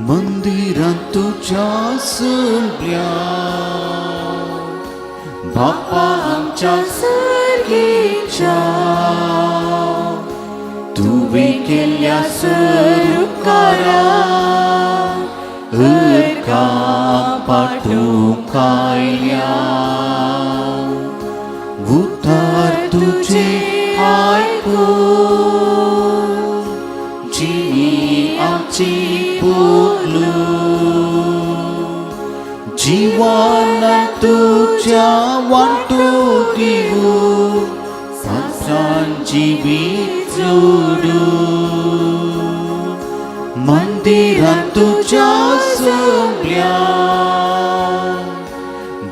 मंदिरांत तुज्या सगल्या बापा आमच्या सर्गेच्या तुवें केल्ल्या सरुकारा अर्का पाठोवंक आयल्या उतार तुजे आयकून जिणी आमची बोलू जिवान तुज्या वांटो दिवू संसान जिवीत जोडू मंदिरांत तुज्या सगल्या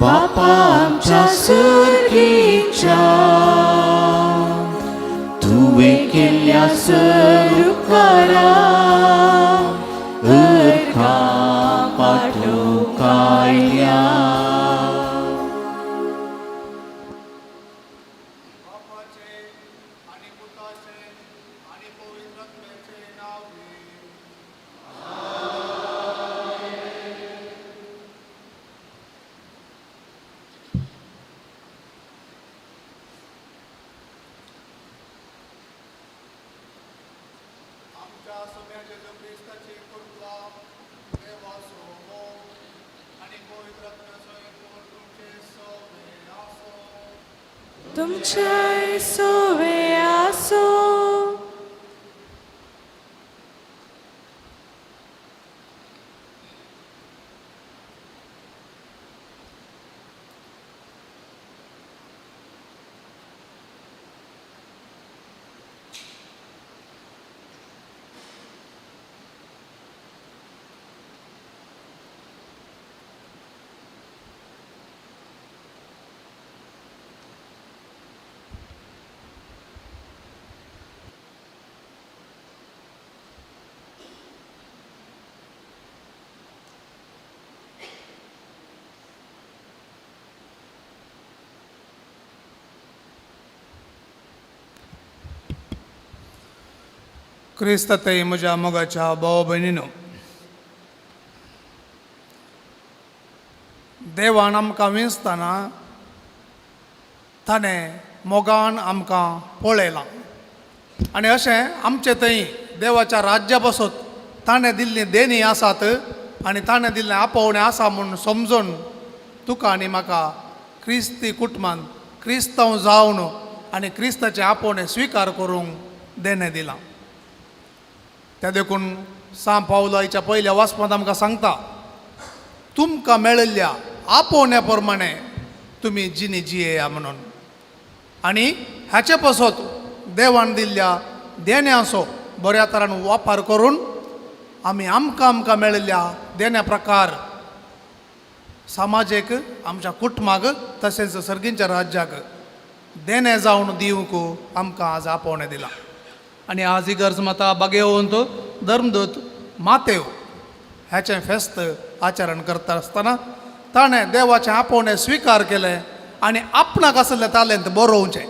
बापा आमच्या सर्गेच्या तुवें केल्ल्या सरुकारा अर्का पाठोवंक आयल्या. बापाचे आणि पुताचे आणि पवित्र आत्म्याचे नाव घे. आमच्या सोम्या जेजू क्रिस्ताची कृपा, देवाचो मोग आणि पवित्र आत्म्याचो एकवट तुमचे सवे आसो. तुमच्याय सोवे आसो. क्रिस्तातय म्हज्या मोगाच्या भाव भयणीनो, देवान आमकां विंचतना ताणें मोगान आमकां पळयलां आनी अशें आमचे थंय देवाच्या राज्या पासत ताणें दिल्ली देणी आसात आनी ताणें दिल्लें आपोवणें आसा म्हूण समजून तुका आनी म्हाका क्रिस्ती कुटुंबान क्रिस्तांव जावन आनी क्रिस्ताचें आपोवणें स्विकार करूंक देणें दिलां. त्या देखून सांव पावलाच्या पयल्या वाचपांत आमकां सांगता, तुमकां मेळिल्ल्या आपोवण्या प्रमाणे तुमी जिणी जियेया म्हणून. आनी हाचे पासत देवान दिल्ल्या देण्याचो बऱ्या तरान वापर करून आमी आमकां आमकां मेळिल्ल्या देण्या प्रकार समाजेक, आमच्या कुटुंबाक तशेंच सर्गींच्या राज्याक देणें जावन दिवंक आमकां आज आपोवणें दिलां. आनी आज इगर्ज माता बागेवंत धर्मदूत मातेव ह्याचें फेस्त आचरण करता आसतना ताणें देवाचें आपोवणें स्विकार केलें आनी आपणाक आसलें तालेंत बरोवचें,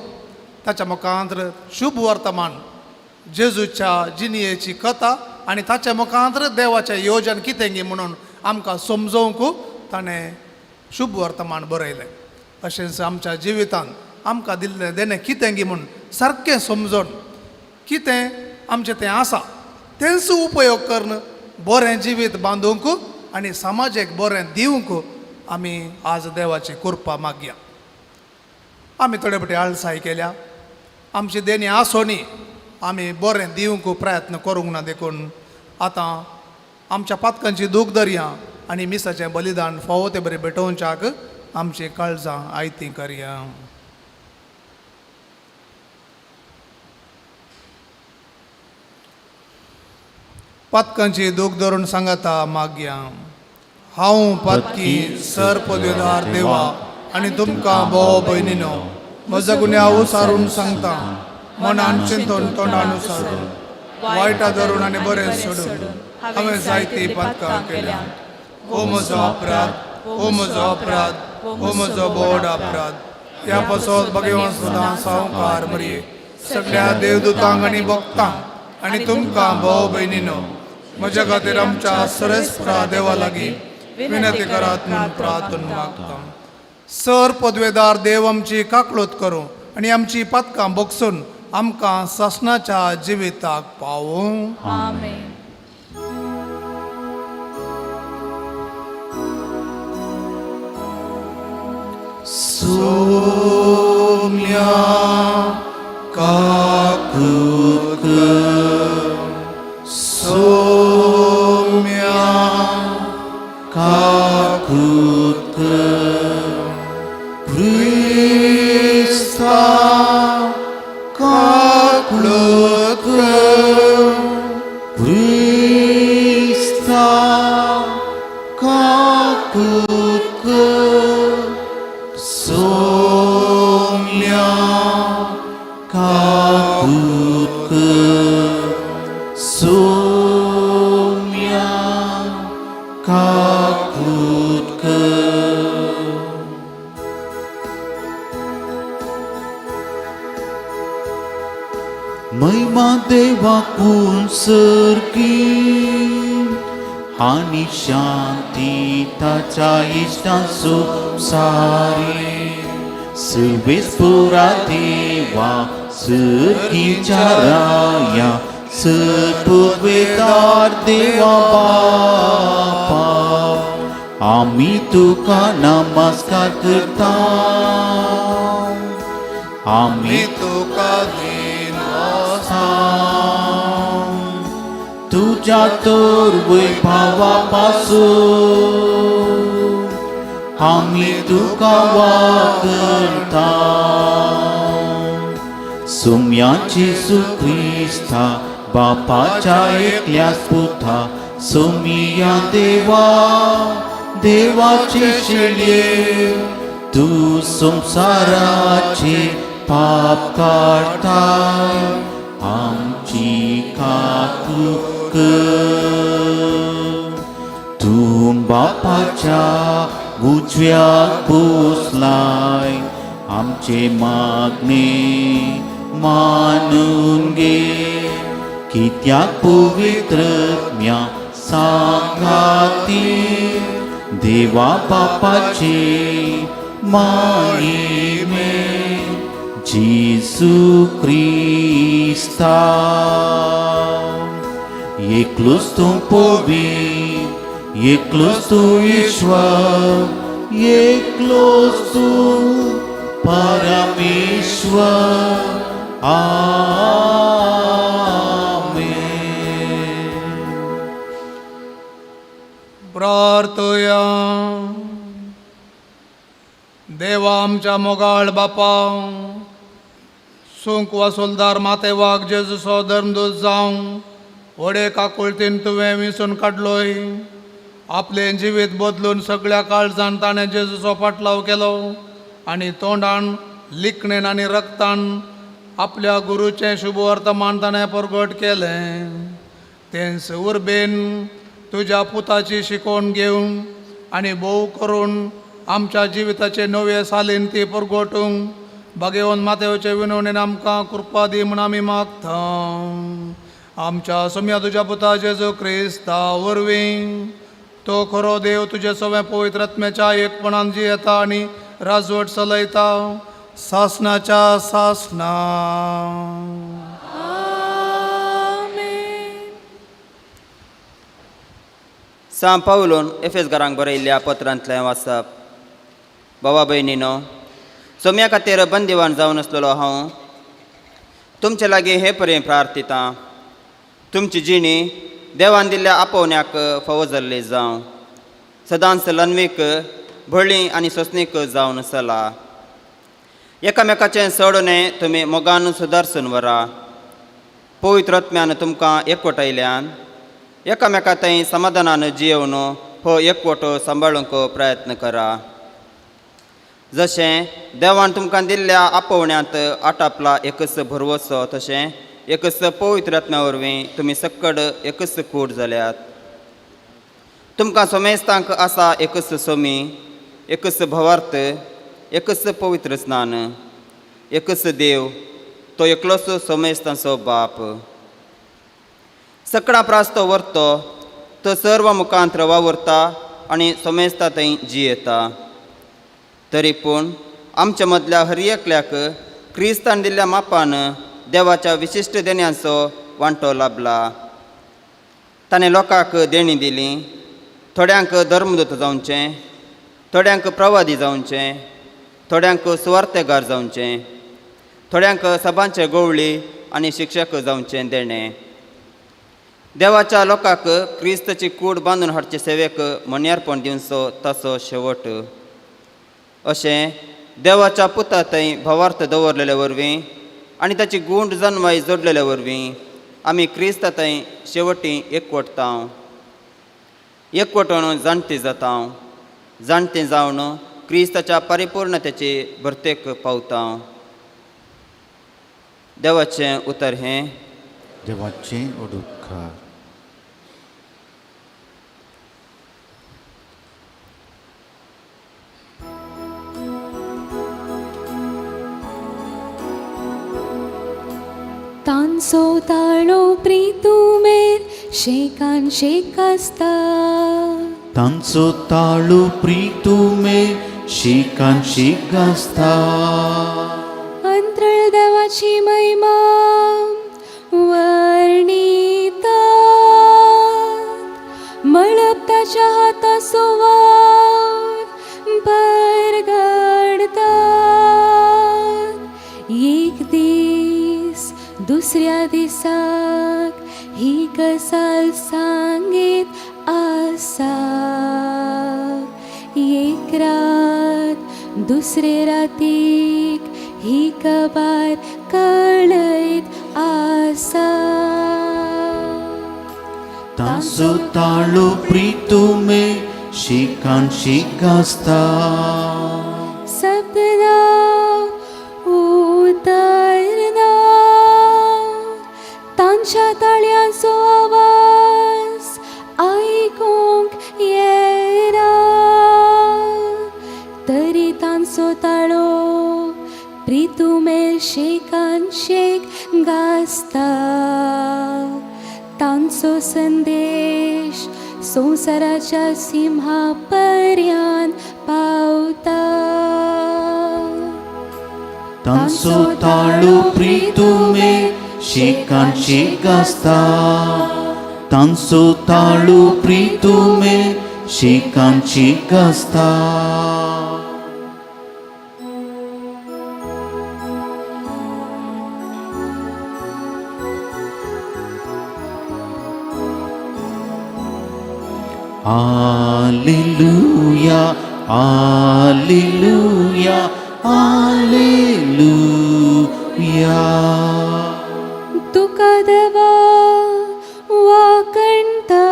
ताच्या मुखांत्र शुभ वर्तमान जेजूच्या जिणयेची कथा आनी ताच्या मुखांत्र देवाचें योजन कितें गी म्हणून आमकां समजोवंक ताणें शुभ वर्तमान बरयलें. अशेंच आमच्या जिवितांत आमकां दिल्लें देणें कितें गी म्हूण सारकें समजून कितें आमचें तें आसा तेंच उपयोग करून बरें जिवीत बांदूंक आनी समाजेक बरें दिवंक आमी आज देवाची कृपा मागया. आमी थोडे फावटी आळसाय केल्या, आमची देणी आसोनी आमी बरें दिवंक प्रयत्न करूंक ना. देखून आतां आमच्या पातकांची दूख धरया आनी मिसाचें बलिदान फावो ते बरें भेटोवच्याक आमची काळजां आयतीं करया. पातकांची दूख धरून सांगाता मागया. हांव पातकी सर पदवेदार देवा आनी तुमकां भोव भयणीनो म्हजो गुन्यांव सारून सांगता, मनान चिंतून तोंडान सारून वायटा धरून आनी बरें सोडून हांवें जायतीं पातकां केल्या. हो म्हजो अपराध, हो म्हजो अपराध, हो म्हजो बोड अपराध. ह्या पासत भगवान सुदां सावकार मरये सगळ्या देवदूतांक आनी भक्तांक आनी तुमकां भोव भयणीनो म्हज्या खातीर आमच्या सरेस्परा देवा लागीं विनंती करात म्हूण प्रार्थना मागता. सर पदवेदार देव आमची काकळूत करूं आनी आमची पातकां बोगसून आमकां सासणाच्या जिविताक पावूं. आमेन. सोम्या काकूत कर, सोम्या काकूत कर, क्रिस्ता काकूत कर, क्रिस्ता काकूत कर, सोम्या काकूत कर, सोम्या काकूत कर. महिमा देवाकून सर्गी आनी शांती ताच्या इश्टांसो सारी. सर्वेस्पुरा देवा सर्गीच्या राया, सर्पुवेदार देवा बापा, आमी तुका नमस्कार करता, आमी मी तुका दीन आसा. तुज्या तर वैभावापासून आमी तुका वागता. सुम्या जेजू क्रिस्ता बापाच्या एकल्याच पुता, सोमिया देवा देवाचे शेळये, तू संसाराचे पाप काडताय, आमची काकू कर. तूं बापाच्या उजव्याक बसलाय, आमचे मागणे मानून घे, कित्याक पवित्र म्या सांगाती देवा बापाचे माहिमे जेजू क्रिस्ता. एकलोच तूं पवित्र, एकलोच तूं ईश्वर, एकलोच तूं परमेश्वर. आमेन. प्रार्थया. देवा आमच्या मोगाळ बापा, सुंक वासुलदार मातेवाक जेजूचो धर्मदूत जावं व्हडे काकुळतीन तुवें विसून काडलोय. आपलें जिवीत बदलून सगळ्या काळजान ताणें जेजूचो पाटलाव केलो आनी तोंडान लिखणेन आनी रक्तान आपल्या गुरूचें शुभवर्तमान ताणें परगट केलें. तेंच उर्बेन तुज्या पुताची शिकवण घेवन आनी भोव करून आमच्या जिविताचे नवे सालीन ती परगटूंक बागेवन मातेवचे विनवणेन आमकां कृपा दी म्हूण आमी मागता. आमच्या सोम्या तुज्या पुता जेजू क्रिस्ता वरवीं. तो खरो देव तुजे सवें पवित्र आत्म्याच्या एकपणान जियेता आनी राजवट चलयता सासनाच्या सासना. आमेन. सां पावलोन एफेसगारांक बरयल्ल्या पत्रांतलें वाचप. बाबा भयणीनो, सोम्या खातीर बंदिवान जावन आसलेलो हांव तुमचे लागीं हे परेन प्रार्थितां, तुमची जिणी देवान दिल्ल्या आपोवण्याक फावो जाल्ली जावं. सदांच लनवीक भळी आनी सोंसणीक जावन चला. एकामेकाचें सोडून तुमी मोगान सुदारसून व्हरा. पवित्र आत्म्यान तुमकां एकवटायल्यान एकामेका थंय समाधानान जियेवन हो एकवटो सांबाळूंक प्रयत्न करा. जशें देवान तुमकां दिल्ल्या आपोवण्यांत आटापला एकच भरवसो, तशें एकच पवित्र आत्म्या वरवीं तुमी सक्कड एकच कूड जाल्यात. तुमकां सोमेस्तांक आसा एकच सोमी, एकच भवार्थ, एकच पवित्र स्नान, एकच देव, तो एकलोच सोमेस्तांचो बाप. सकडां प्रास तो व्हरतो, तो सर्व मुखांत्र वावुरता आनी सोमेस्ता थंय जियेता. तरी पूण आमच्या मदल्या हर एकल्याक क्रिस्तान दिल्ल्या मापान देवाच्या विशिश्ट देण्यांचो वांटो लाबला. ताणें लोकांक देणी दिली, थोड्यांक धर्मदूत जावचें, थोड्यांक प्रवादी जावचें, थोड्यांक सुवार्थेगार जावचें, थोड्यांक सभांचे गोवळी आनी शिक्षक जावचें देणें. देवाच्या लोकांक क्रिस्ताची कूड बांदून हाडचे सेवेक मन्यारपण दिवचो ताचो शेवट. अशें देवाच्या पुता थंय भावार्थ दवरलेले वरवीं आनी ताची गूंड जनवाय जोडलेले वरवीं आमी क्रिस्ता थंय शेवटी एकवटता, एकवटून जाणटी जाता, जाणटी जावन क्रिस्ताच्या परिपूर्णतेची भरतेक पावता. देवाचें उतर हें. देवाचें उपकार. तांचो ताळो प्रितुमेर शेकान शेक आसता. तांचो ताळो प्रितुमे शिकान शीक आसता. अंत्रळ देवाची महिमा वर्णितात, मळब ताच्या हाताचो वावर परगडतात. एक दीस दुसऱ्या दिसाक ही गजाल सांगीत आसा, एक रात दुसरे रातीक ही खबर कळयत आसा. तांचो ताळो प्रितुमे शिकान शीक आसता. सपना उतरना, तांच्या ताळयांचो आवाज आयकूंक येना, तरी तांचो ताळो प्रितुमेर शेकान शेक गाजता. तांचो संदेश संवसाराच्या सिंहा पर्यान पावता. तांचो ताळो प्रितुमे शिकान शीक आसता. तांचो ताळो प्रितुमे शिकान शीक आसता. Alleluia, Alleluia, Alleluia. तुका देवा वाकणता,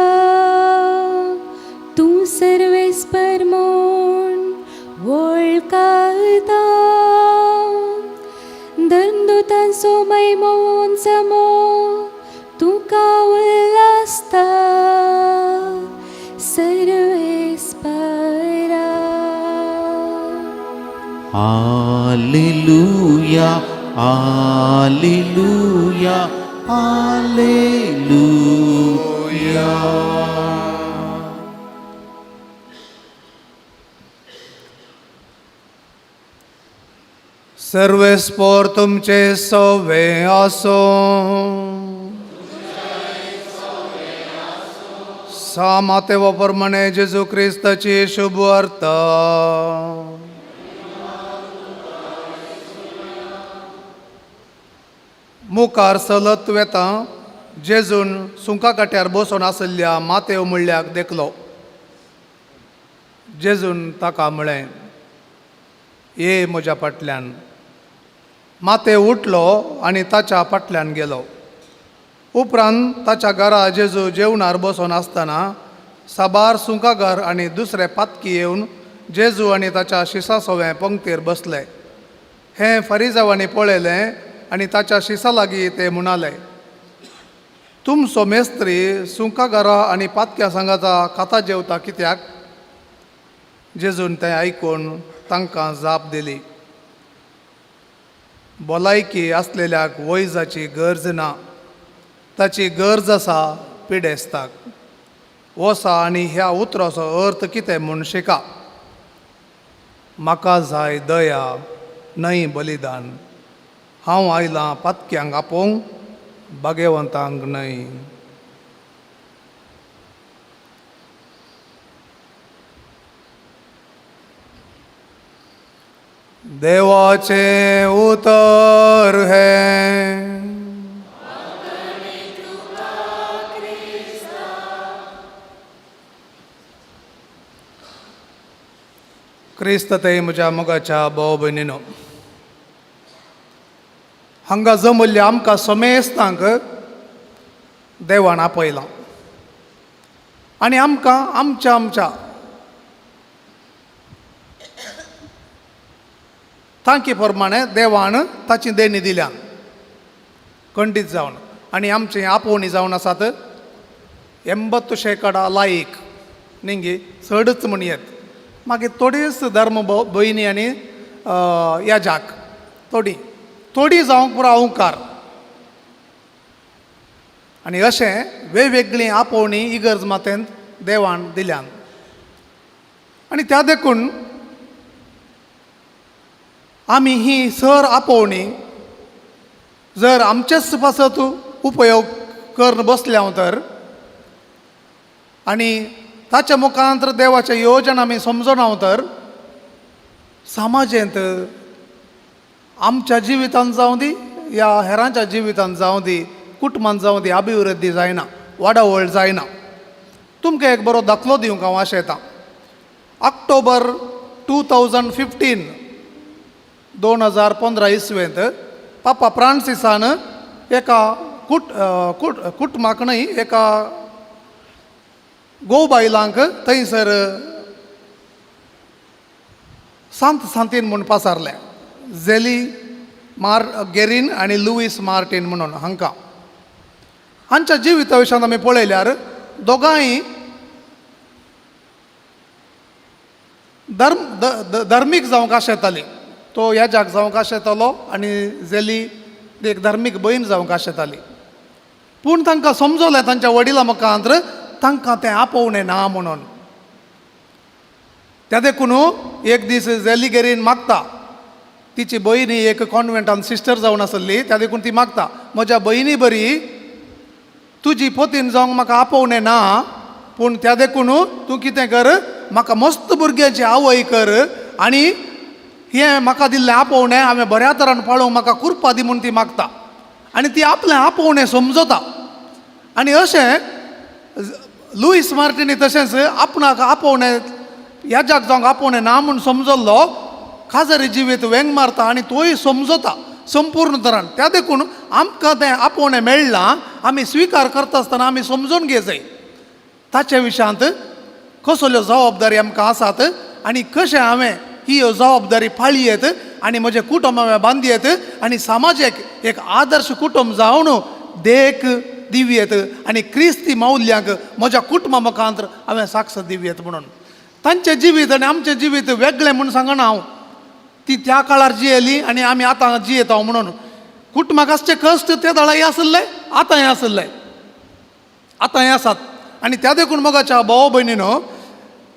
तूं सर्वेस्पर म्हूण वळखता. धर्मदुतांचो महिमो जमो तुका उल्हासता सर्वेस्परा. Alleluia, Alleluia, Alleluia. सर्वेस्पोर तुमचे सवे आसो. सा मातेवा प्रमाणे जेजू क्रिस्ताची शुभ वार्ता. मुखार चलत वेता जेजून सुंका काट्यार बसून आशिल्ल्या मातेव म्हणल्याक देखलो. जेजून ताका म्हळें, ये म्हज्या फाटल्यान. मातेव उठलो आनी ताच्या फाटल्यान गेलो. उपरांत ताच्या घरा जेजू जेवणार बसून आसतना साबार सुंकागर आनी दुसरे पातकी येवन जेजू आनी ताच्या शिसा सोवें पंक्तीर बसले. हें फरिजावांनी पळयलें आनी ताच्या शिसा लागीं ते म्हणाले, तुमचो मेस्त्री सुंकागरां आनी पातक्या सांगाता खाता जेवता कित्याक? जेजून तें आयकून तांकां जाप दिली, भलायकी आसलेल्याक वैजाची गरज ना, ताची गरज आसा पिडेस्ताक. वसा आनी ह्या उतराचो अर्थ कितें म्हूण शिका. म्हाका जाय दया न्हय बलिदान. हांव आयलां पातक्यांक आपोवंक, भागेवंतांक न्हय. देवाचें उतर हें. क्रिस्त ते म्हज्या मोगाच्या भाव भयणीनो, हांगा जमल्ल्या आमकां समेस्तांक देवान आपयलां आनी आमकां आमच्या आमच्या तांकी प्रमाणे देवान ताची देणी दिल्या खंडीत जावन. आनी आमची आपोवणी जावन आसात 80% लायक निंगी चडच म्हणयेत. मागीर थोडीच धर्म भयणी आनी याजाक थोडी थोडी जावंक पुरो अहंकार. आनी अशें वेगवेगळीं आपोवणी इगर्ज मातेंत देवान दिल्यान. आनी त्या देखून आमी ही सर आपोवणी जर आमचेच पासत उपयोग करून बसल्या तर आनी ताच्या मुखांत देवाचें योजन आमी समजून तर समाजेंत आमच्या जिवितांत जावं दी या हेरांच्या जिवितांत जावं दी, कुटुंबांत जावं दी, अभिवृद्धी जायना, वाडावळ जायना. तुमकां एक बरो दाखलो दिवंक हांव आशेतां. ऑक्टोबर 2015 2015 इसवेंत पापा फ्रांसिसान एका कुट कुट कुटुंबाक न्हय, एका गोव बायलांक थंयसर सांत सांतीन म्हूण पासारलें. झेली मार गेरीन आनी लुईस मार्टीन म्हणून हांकां. हांच्या जिविता विशयांत आमी पळयल्यार दोगांय धर्म धर्मीक जावंक आशेतालीं. तो याजाक जावंक आशेतालो आनी झेली एक धार्मीक भयण जावंक आशेताली. पूण तांकां समजलें तांच्या वडिलां मुखांत तांकां तें आपोवणें ना म्हणून. त्या देखून एक दीस झेली गेरीन मागता, तिची भयणी एक कॉन्वेंटान सिस्टर जावन आसली, त्या देखून ती मागता, म्हज्या भयणी बरी तुजी पोतीन जावंक म्हाका आपोवणें ना, पूण त्या देखून तूं कितें कर, म्हाका मस्त भुरग्याची आवय कर आनी हें म्हाका दिल्लें आपोवणें हांवें बऱ्या तरान पाळोवंक म्हाका कुरपा दी म्हूण ती मागता. आनी ती आपलें आपोवणें समजता. आनी अशें लुईस मार्टिनी तशेंच आपणाक आपोवणें याजाक जावंक आपोवणें ना म्हूण समजल्लो काजारी जिवीत वेंग मारता आनी तोय समजता संपूर्ण तरान. त्या देखून आमकां तें आपोवणें मेळ्ळां आमी स्विकार करता आसतना आमी समजून घे जाय ताचे विशयांत कसल्यो जबाबदारी आमकां आसात आनी कशें हांवें ही जबाबदारी पाळयेत आनी म्हजें कुटुंब हांवें बांदयेत आनी समाजेक एक आदर्श कुटुंब जावन देख दिवयेत आनी क्रिस्ती मौल्यांक म्हज्या कुटुंबा मुखांत हांवें साक्ष दिवयेत म्हणून. तांचें जिवीत आनी आमचें जिवीत वेगळें म्हूण सांगना हांव. ती त्या काळार जियेली आनी आमी आतां जियेता म्हणून. कुटुंबाक आसचे कश्ट ते दळाय आसले, आतांय आसले, आतांय आसात. आनी त्या देखून मोगाच्या भाव भयणीनो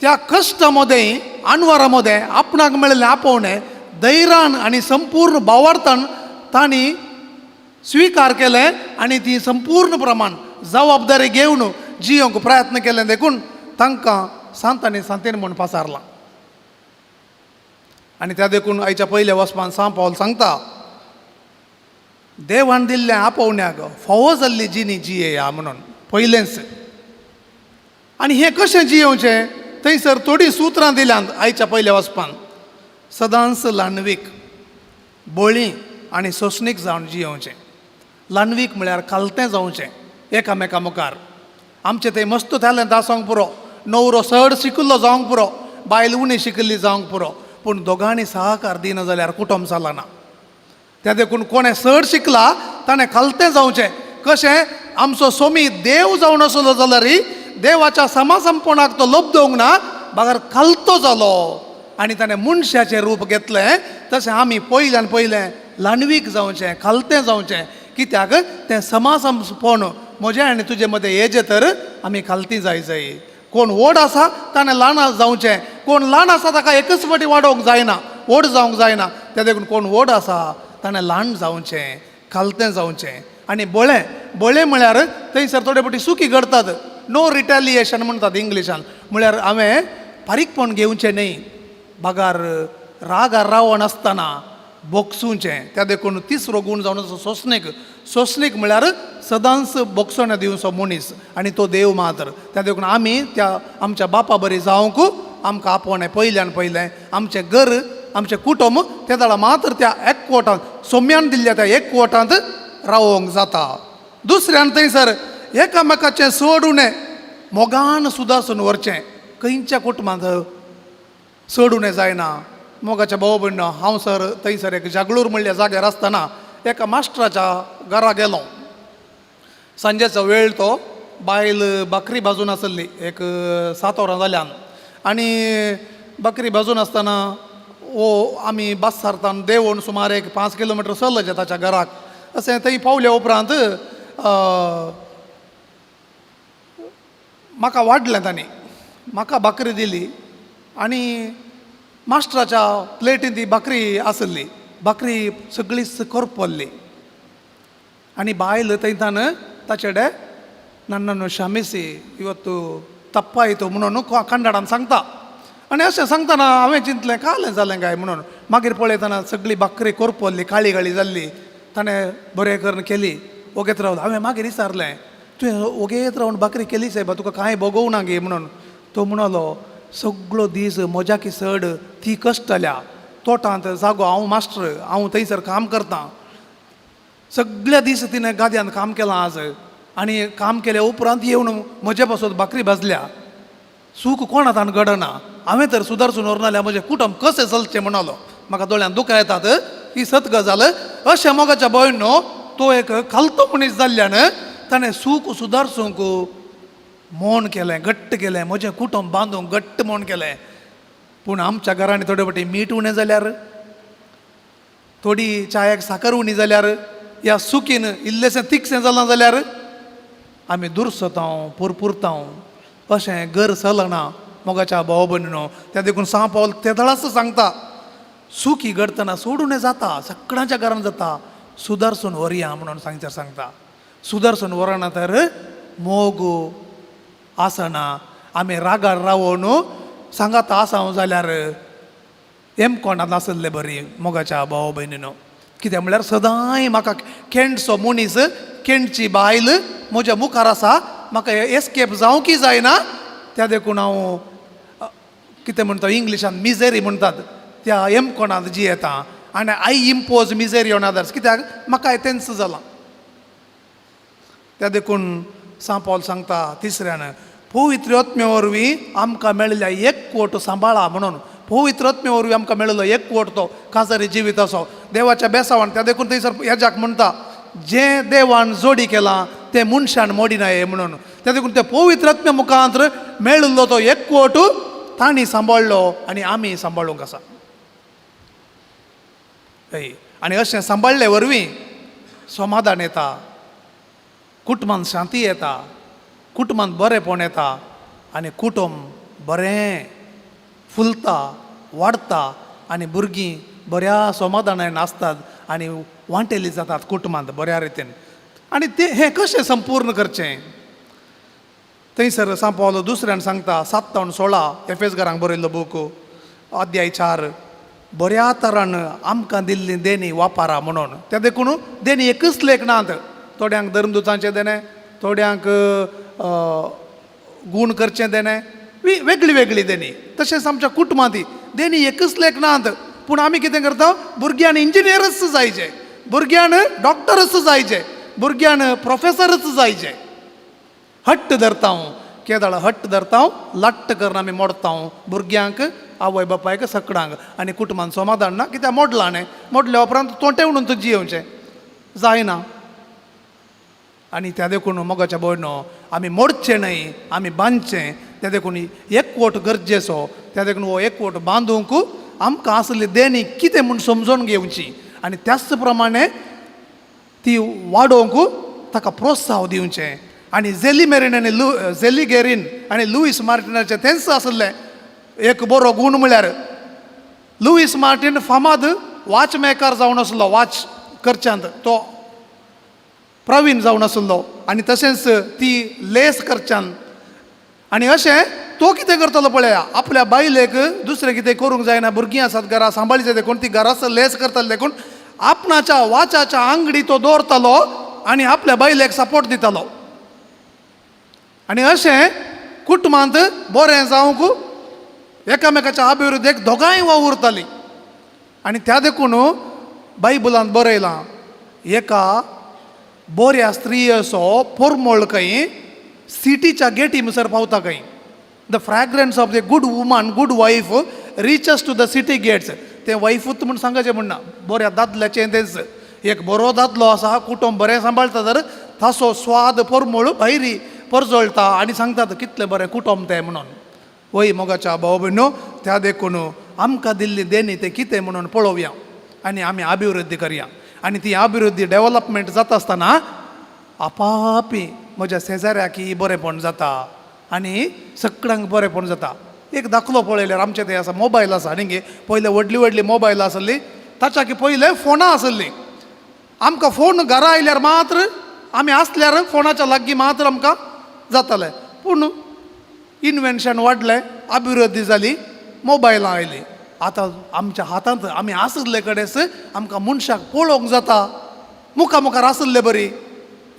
त्या कश्टा मदें आनवारा मदें आपणाक मेळिल्लें आपोवणें धैर्यान आनी संपूर्ण भावार्थान तांणी स्विकार केलें आनी ती संपूर्ण प्रमाण जबाबदारी घेवन जियोंक प्रयत्न केले देखून तांकां सांत आनी सांतीन म्हूण पासारलां. आनी त्या देखून आयच्या पयल्या वचपान सांव पावल सांगता, देवान दिल्ल्या आपोवण्याक फावो जाल्ली जिणी जियेया म्हणून पयलेंच. आनी हें कशें जियेवचें थंयसर थोडीं सुत्रां दिल्यांत आयच्या पयल्या वचपान. सदांच ल्हानवीक बळी आनी सोंसणीक जावन जियेवचें. ल्हानवीक म्हळ्यार खालतें जावचें एकामेका मुखार. आमचें थंय मस्त टॅलंट आसोंक पुरो, न्हवरो चड शिकिल्लो जावंक पुरो, बायल उणी शिकिल्ली जावंक पुरो, पूण दोगांनी सहकार दिना जाल्यार कुटुंब चलना. त्या देखून कोणें चड शिकला ताणें खालतें जावचें. कशें आमचो सोमी देव जावन आसलो जाल्यार देवाच्या समासमपणाक तो लब्दोवंक ना, बगर खालतो जालो आनी ताणें मनशाचें रूप घेतलें. तशें आमी पयल्यान पयलें ल्हानवीक जावचें, खालतें जावचें, कित्याक तें समासमपण म्हज्या आनी तुजे मदें येजे तर आमी खालती जाय जाय. कोण व्हड आसा ताणें ल्हान जावचें, कोण ल्हान आसा ताका एकच फावटी वाडोवंक जायना, व्हड जावंक जायना. त्या देखून कोण व्हड आसा ताणें ल्हान जावचें, खालतें जावचें. आनी बळें बळें म्हळ्यार थंयसर थोडे फावटी सुकी घडतात, नो रिटेलिएशन म्हणटात इंग्लिशान, म्हळ्यार हांवें फारीकपण घेवचें न्हय, बागार रागार रावनासतना बोगसुचें. त्या देखून तिसरो गूण जावन आसा सोंसणीक. सोंसणीक म्हळ्यार सदांच बोगसणें दिवचो मनीस आनी तो देव मात्र. त्या देखून आमी त्या आमच्या बापा बरी जावंक आमकां आपोवणें पयल्यान पयलें आमचें घर आमचें कुटुंब ते जाल्यार मात्र त्या एकवटांत सोम्यान दिल्ल्या त्या एकवटांत रावोंक जाता. दुसऱ्यान थंयसर एकामेकाचें चड उणें मोगान सुदासून व्हरचें. खंयच्या कुटुंबांत चड उणें जायना. मोगाच्या भाव भयणो, हांव सर थंयसर एक जागळूर म्हणल्या जाग्यार आसतना एका मास्टराच्या घरा गेलो. सांजेचो वेळ तो, बायल बाकरी भाजून आसली एक 7 वरां जाल्यान, आनी बाकरी भाजून आसतना ओ आमी बस सारतान देंवून सुमार एक 5 किलोमिटर चल्ले ताच्या घराक. अशें थंय पावल्या उपरांत म्हाका वाडलें तांणी, म्हाका भाकरी दिली आनी मास्टराच्या प्लेटीन ती भाकरी आसली, भाकरी सगळीच करपल्ली. आनी बायल थंयतान ताचे कडेन नन्नू शामिसी ಇವತ್ತು ತಪ್ಪಾಯಿತು म्हणून कन्नडान सांगता. आनी अशें सांगतना हांवें चिंतलें कालें जालें काय म्हणून. मागीर पळयतना सगळी भाकरी करपल्ली, काळी काळी जाल्ली. ताणें बरें करून केली, ओगेत रावलो. हांवें मागीर विचारलें, तुवें ओगेत रावन भाकरी केली सायबा, तुका कांय भोगोवना गे म्हणून. तो म्हणलो, सगळो दीस म्हज्याकी चड ती कश्टल्या तोटांत जागो, हांव मास्टर, हांव थंयसर काम करतां, सगळ्या दीस तिणें गाद्यान काम केलां आज, आनी काम केल्या उपरांत येवन म्हजे पासत भाकरी भाजल्या, सूख कोणा ताण घडना, हांवें तर सुदारसून व्हरना जाल्यार म्हजें कुटुंब कशें चलचें म्हणलो. म्हाका दोळ्यांत दुकां येतात, ही सत गजाल. अशें मोगाच्या भयणो, तो एक खालतो मनीस जाल्ल्यान ताणें सूख सुदारसूंक मोन केलें, घट्ट केलें, म्हजें कुटुंब बांदूंक घट्ट मोन केलें. पूण आमच्या घरांनी थोडे फावटी मीठ उणें जाल्यार, थोडी चायाक साकर उणी जाल्यार, या सुकीन इल्लेशें तिखशें जालां जाल्यार आमी दुरसतांव, पुरपुरतांव. अशें घर चलना मोगाच्या भाव भयणीनो. त्या देखून सांव पावल तेदळाच सांगता, सुकी घडटना सोडून जाता, सगळ्यांच्या घरान जाता, सुदारसून व्हरया म्हणून सांगच्या सांगता. सुदारसून व्हरना तर मोग आसना. आमी रागार रावोन सांगात आसा जाल्यार एम कोणांत आसले बरी मोगाच्या भाव भयणीनो. कित्याक म्हळ्यार सदांय म्हाका केंडचो मनीस, केंडची बायल म्हज्या मुखार आसा, म्हाका एस्केप जावंकय जायना. त्या देखून हांव कितें म्हणटा इंग्लिशान मिजेरी म्हणटात, त्या एम कोणांत जियेता आनी I impose misery on others, कित्याक म्हाका तेंच जालां. त्या देखून सांव पावल सांगता तिसऱ्यान, पवित्र आत्म्या वरवीं आमकां मेळिल्ल्या एक कोट सांबाळा म्हणून. पवित्र आत्म्या वरवीं आमकां मेळिल्लो एक कोट तो काजारी जिविताचो देवाच्या बेसावान. त्या देखून थंयसर हेजाक म्हणटा, जें देवान जोडी केलां तें मनशान मोडिनाये म्हणून. त्या देखून त्या पवित्र आत्म्या मुखांत मेळिल्लो तो एक कोट तांणी सांबाळ्ळो आनी आमी सांबाळूंक आसा. हय, आनी अशें सांबाळ्ळे वरवीं समाधान येता, कुटुंबांत शांती येता, कुटुंबांत बरेंपण येता आनी कुटुंब बरें फुलता, वाडटा आनी भुरगीं बऱ्या समाधानान आसतात आनी वांटेली जातात कुटुंबांत बऱ्या रितीन. आनी तें हें कशें संपूर्ण करचें थंयसर सांव पावलो दुसऱ्यान सांगता, 7-16 एफेस घरांक बरयल्लो बूक अध्याय 4, बऱ्या तरान आमकां दिल्ली देणी वापरा म्हणून. त्या देखून देणी एकच लेख नात, थोड्यांक धर्मदुतांचें देणें, थोड्यांक गूण करचें देणें, वेगळी वेगळी देणी. तशेंच आमच्या कुटुंबांत देणी एकच लेख नात, पूण आमी कितें करता, भुरग्यान इंजिनियरच जायचे, भुरग्यान डॉक्टरच जायचे, भुरग्यान प्रोफेसरच जायचे, हट्ट धरता, केदळ हट्ट धरता, लट्ट करून आमी मोडता भुरग्यांक, आवय बापायक, सकडांक. आनी कुटुंबान समाधान ना, कित्याक मोडलां न्ही, मोडल्या उपरांत तोंटे म्हणून तूं जियेवचें जायना. आनी त्या देखून मोगाच्या भयणो, आमी मोडचें न्हय, आमी बांदचें. त्या देखून एकवट गरजेचो. त्या देखून हो एकवट बांदूंक आमकां आसली देणी कितें म्हूण समजून घेवची आनी त्याच प्रमाणे ती वाडोवंक ताका प्रोत्साहन दिवचें. आनी झेली मेरीन आनी लू झेली गेरीन आनी लुईस मार्टिनाचें तेंच आसलें एक बरो गूण म्हळ्यार लुईस मार्टीन फामाद वॉच मेकर जावन आसलो वॉच करच्यांत तो प्रवीण जावन आसलो आनी तशेंच ती लेस करच्यान आनी अशें तो कितें करतलो पळया आपल्या बायलेक दुसरें कितें करूंक जायना भुरगीं आसात घरा सांबाळी देखून ती घराच लेस करताली देखून आपणाच्या वाचाच्या आंगडी तो दवरतालो आनी आपल्या बायलेक सपोर्ट दितालो. आनी अशें कुटुंबांत बरें जावंक एकामेकाच्या अभिवृद्धीक दोगांय वावुरतालीं. आनी त्या देखून बायबलांत बरयलां एका बऱ्या स्त्रियेचो पोरमोळ खंय सिटीच्या गेटी मुसर पावता खंय. The fragrance of the good woman good wife reaches to the city gates. तें वायफूच म्हूण सांगाचें म्हणना बऱ्या दादल्याचें तेंच एक बरो दादलो आसा कुटुंब बरें सांबाळटा तर ताचो स्वाद परमळ भायरी परजळटा आनी सांगतात कितलें बरें कुटुंब तें म्हणून. वय मोगाच्या भाव भयणो त्या देखून आमकां दिल्ली देणी तें कितें म्हणून पळोवया आनी आमी अभिवृद्धी करया. आनी ती अभिवृद्धी डेवलपमेंट जाता आसतना आपापी म्हज्या शेजाऱ्याक बरेंपण जाता आनी सगळ्यांक बरेंपण जाता. एक दाखलो पळयल्यार आमचे ते आसा मोबायल आसा न्ही गे पयले व्हडली व्हडली मोबायल आसली ताच्या पयले फोनां आसली. आमकां फोन घरा आयल्यार मात्र आमी आसल्यार फोनाच्या लागीं मात्र आमकां जातालें. पूण इनवेन्शन वाडलें अभिवृद्धी जाली मोबायलां आयलीं. आतां आमच्या हातांत आमी आशिल्ले कडेच आमकां मनशाक पळोवंक जाता मुखा मुखार आशिल्ले बरी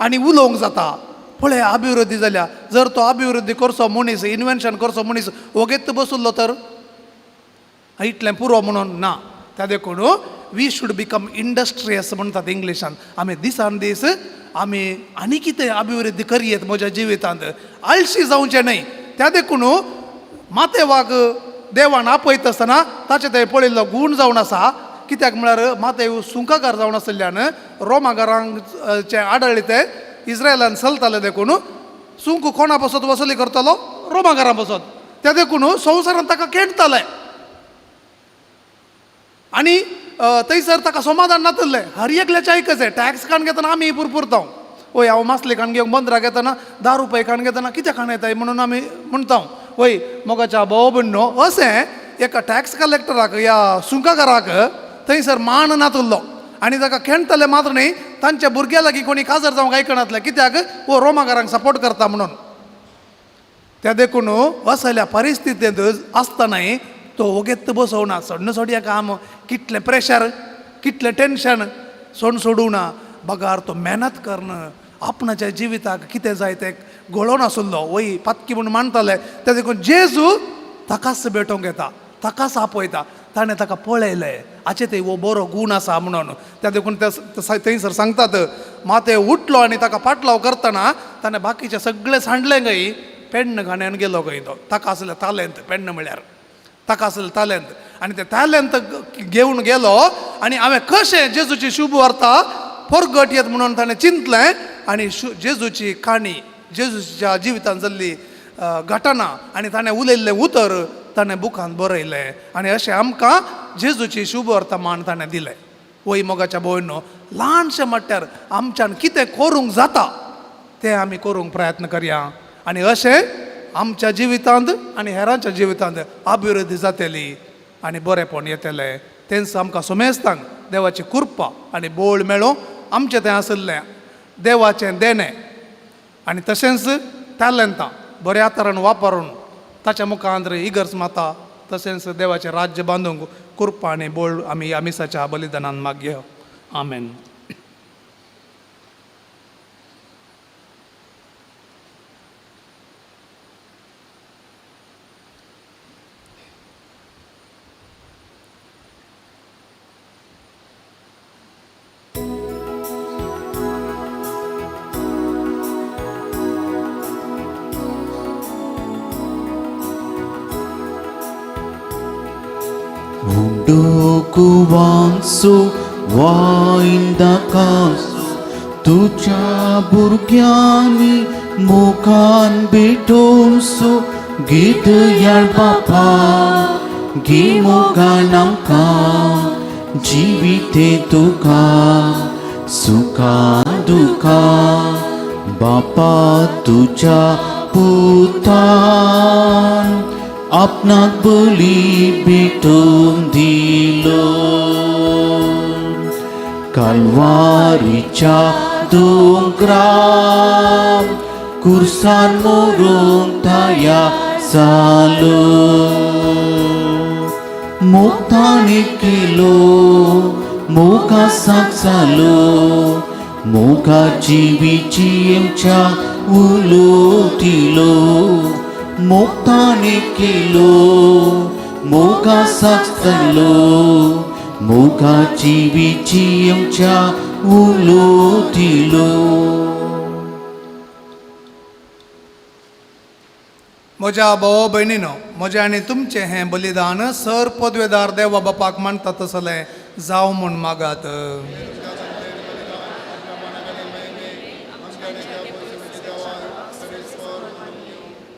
आनी उलोवंक जाता. पळय अभिवृद्धी जाल्या. जर तो अभिवृद्धी करचो मनीस इनवेन्शन करचो मनीस वोगेत बशिल्लो तर इतलें पुरो म्हणून ना. त्या देखून we should become industrious म्हणटात इंग्लिशान. आमी दिसान दीस आमी आनी कितें अभिवृद्धी करयेत म्हज्या जिवितांत आळशी जावचें न्हय. त्या देखून मातेवाक देवान आपयता आसतना ताचें थंय पळयल्लो गूण जावन आसा. कित्याक म्हळ्यार मातेव सुंकाकार जावन आशिल्ल्यान रोमागारांक आडळी ते इस्रायलान चलताले देखून सुंक कोणा पासत वसुली करतालो रोमागारां पासत. त्या देखून संवसारान ताका खेळटाले आनी थंयसर ताका समाधान नातिल्लें. हर एकल्याचें आयकचें टॅक्स काण घेतना आमी पुरपुरता वय हांव मासली काण घेवंक बंदराक येतना 10 रुपये काण घेतना कित्याक काण येताय म्हणून आमी म्हणटा. वय मोगाच्या भाव भयणो अशें एका टॅक्स कलेक्टराक या सुंकाकाराक थंयसर मान नातिल्लो आनी ताका खेळटले मात्र न्ही तांच्या भुरग्यां लागीं कोणी काजार जावंक आयकनातलें कित्याक वो रोमागारांक सपोर्ट करता म्हणून. त्या देखून असल्या परिस्थितींत आसतनाय तो वोगेत बसोवना सोडण सोडया काम कितलें प्रेशर कितलें टेंशन सोड सोडूना बगार तो मेहनत करून आपणाच्या जिविताक कितें जाय तें घोळोवन आसलो वय पातकी म्हूण मानताले. त्या देखून जेजू ताकाच भेटोवंक येता ताकाच आपयता. ताणें ताका पळयलें हाचे थंय हो बरो गूण आसा म्हणून. त्या देखून ते थंयसर सांगतात माते उठलो आनी ताका पाटलाव करतना ताणें बाकीचें सगळें सांडलें खंय पेण्ण घाण्यान गेलो खंय तो ताका आसलें तालेंत पेण्ण म्हळ्यार ताका आसलें तालेंत. आनी तें तालेंत घेवन गेलो आनी हांवें कशें जेजूची शुभ वार्ता परगट येत म्हणून ताणें चिंतलें आनी जेजूची काणी जेजूच्या जिवितांत जाल्ली घटना आनी ताणें उलयल्लें उतर ताणें बुकांत बरयलें आनी अशें आमकां जेजूची शुभ वर्तमान ताणें दिलें. वय मोगाच्या भयणो ल्हानशें म्हटल्यार आमच्यान कितें करूंक जाता तें आमी करूंक प्रयत्न करया आनी अशें आमच्या जिवितांत आनी हेरांच्या जिवितांत अभिवृद्धी जातली आनी बरेंपण येतलें. तेंच आमकां सुमेस्तांक देवाची कृपा आनी बोळ मेळूं आमचें तें आशिल्लें देवाचें देणें आनी तशेंच टॅलंटां बऱ्या तरेन वापरून ताच्या मुखार इगर्ज माता तशेंच देवाचें राज्य बांदूंक कृपा आनी बोळ आमी ह्या मिसाच्या बलिदानान मागया. आमेन. Kuwansu wainda kansu तुझ्या भुरग्यांनी मुखान भेटोवसो गीत यार बापा गे मोगान आमकां जिविते तुका सुखान दुखान बापा तुज्या पुतान आपणाक बली भेटून दिलो कालवारीच्या दोंगरार कुर्सान मोरूंक तयार जालो मोगताणी केलो मोगा जालो मोगा जिवीची आमच्या उलो दिलो मोगताणी केलो मोगा जालो मोगा जिवीची आमच्या उलो दिलो. म्हज्या भाव भयणीनो, म्हजें आनी तुमचें हें बलिदान सर पदवेदार देवा बापाक मानता तसलें जावं म्हूण मागात.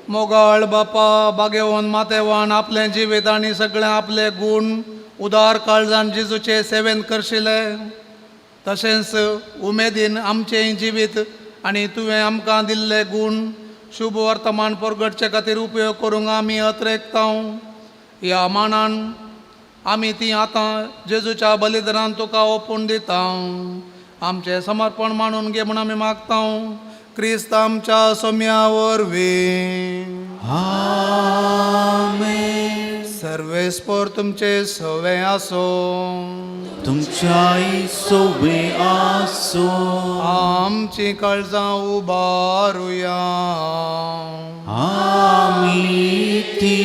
मोगाळ बापा, बागेवन मातेवान आपलें जिवीत आनी सगळें आपले गूण उदार काळजान जेजूचे सेवेन करशिले, तशेंच उमेदीन आमचें जिवीत आनी तुवें आमकां दिल्ले गूण शुभ वर्तमान परगटचे खातीर उपयोग करूंक आमी अत्रेकता. ह्या मानान आमी ती आतां जेजूच्या बलिदानान तुका ओपून दिता. आमचें समर्पण मानून घे म्हूण आमी मागता, क्रिस्त आमच्या सोम्या वरवीं. आमेन. सर्वेस्पोर तुमचे सवे आसो. तुमच्याय सोवे आसो. आमची काळजां उबारुया. आमी ती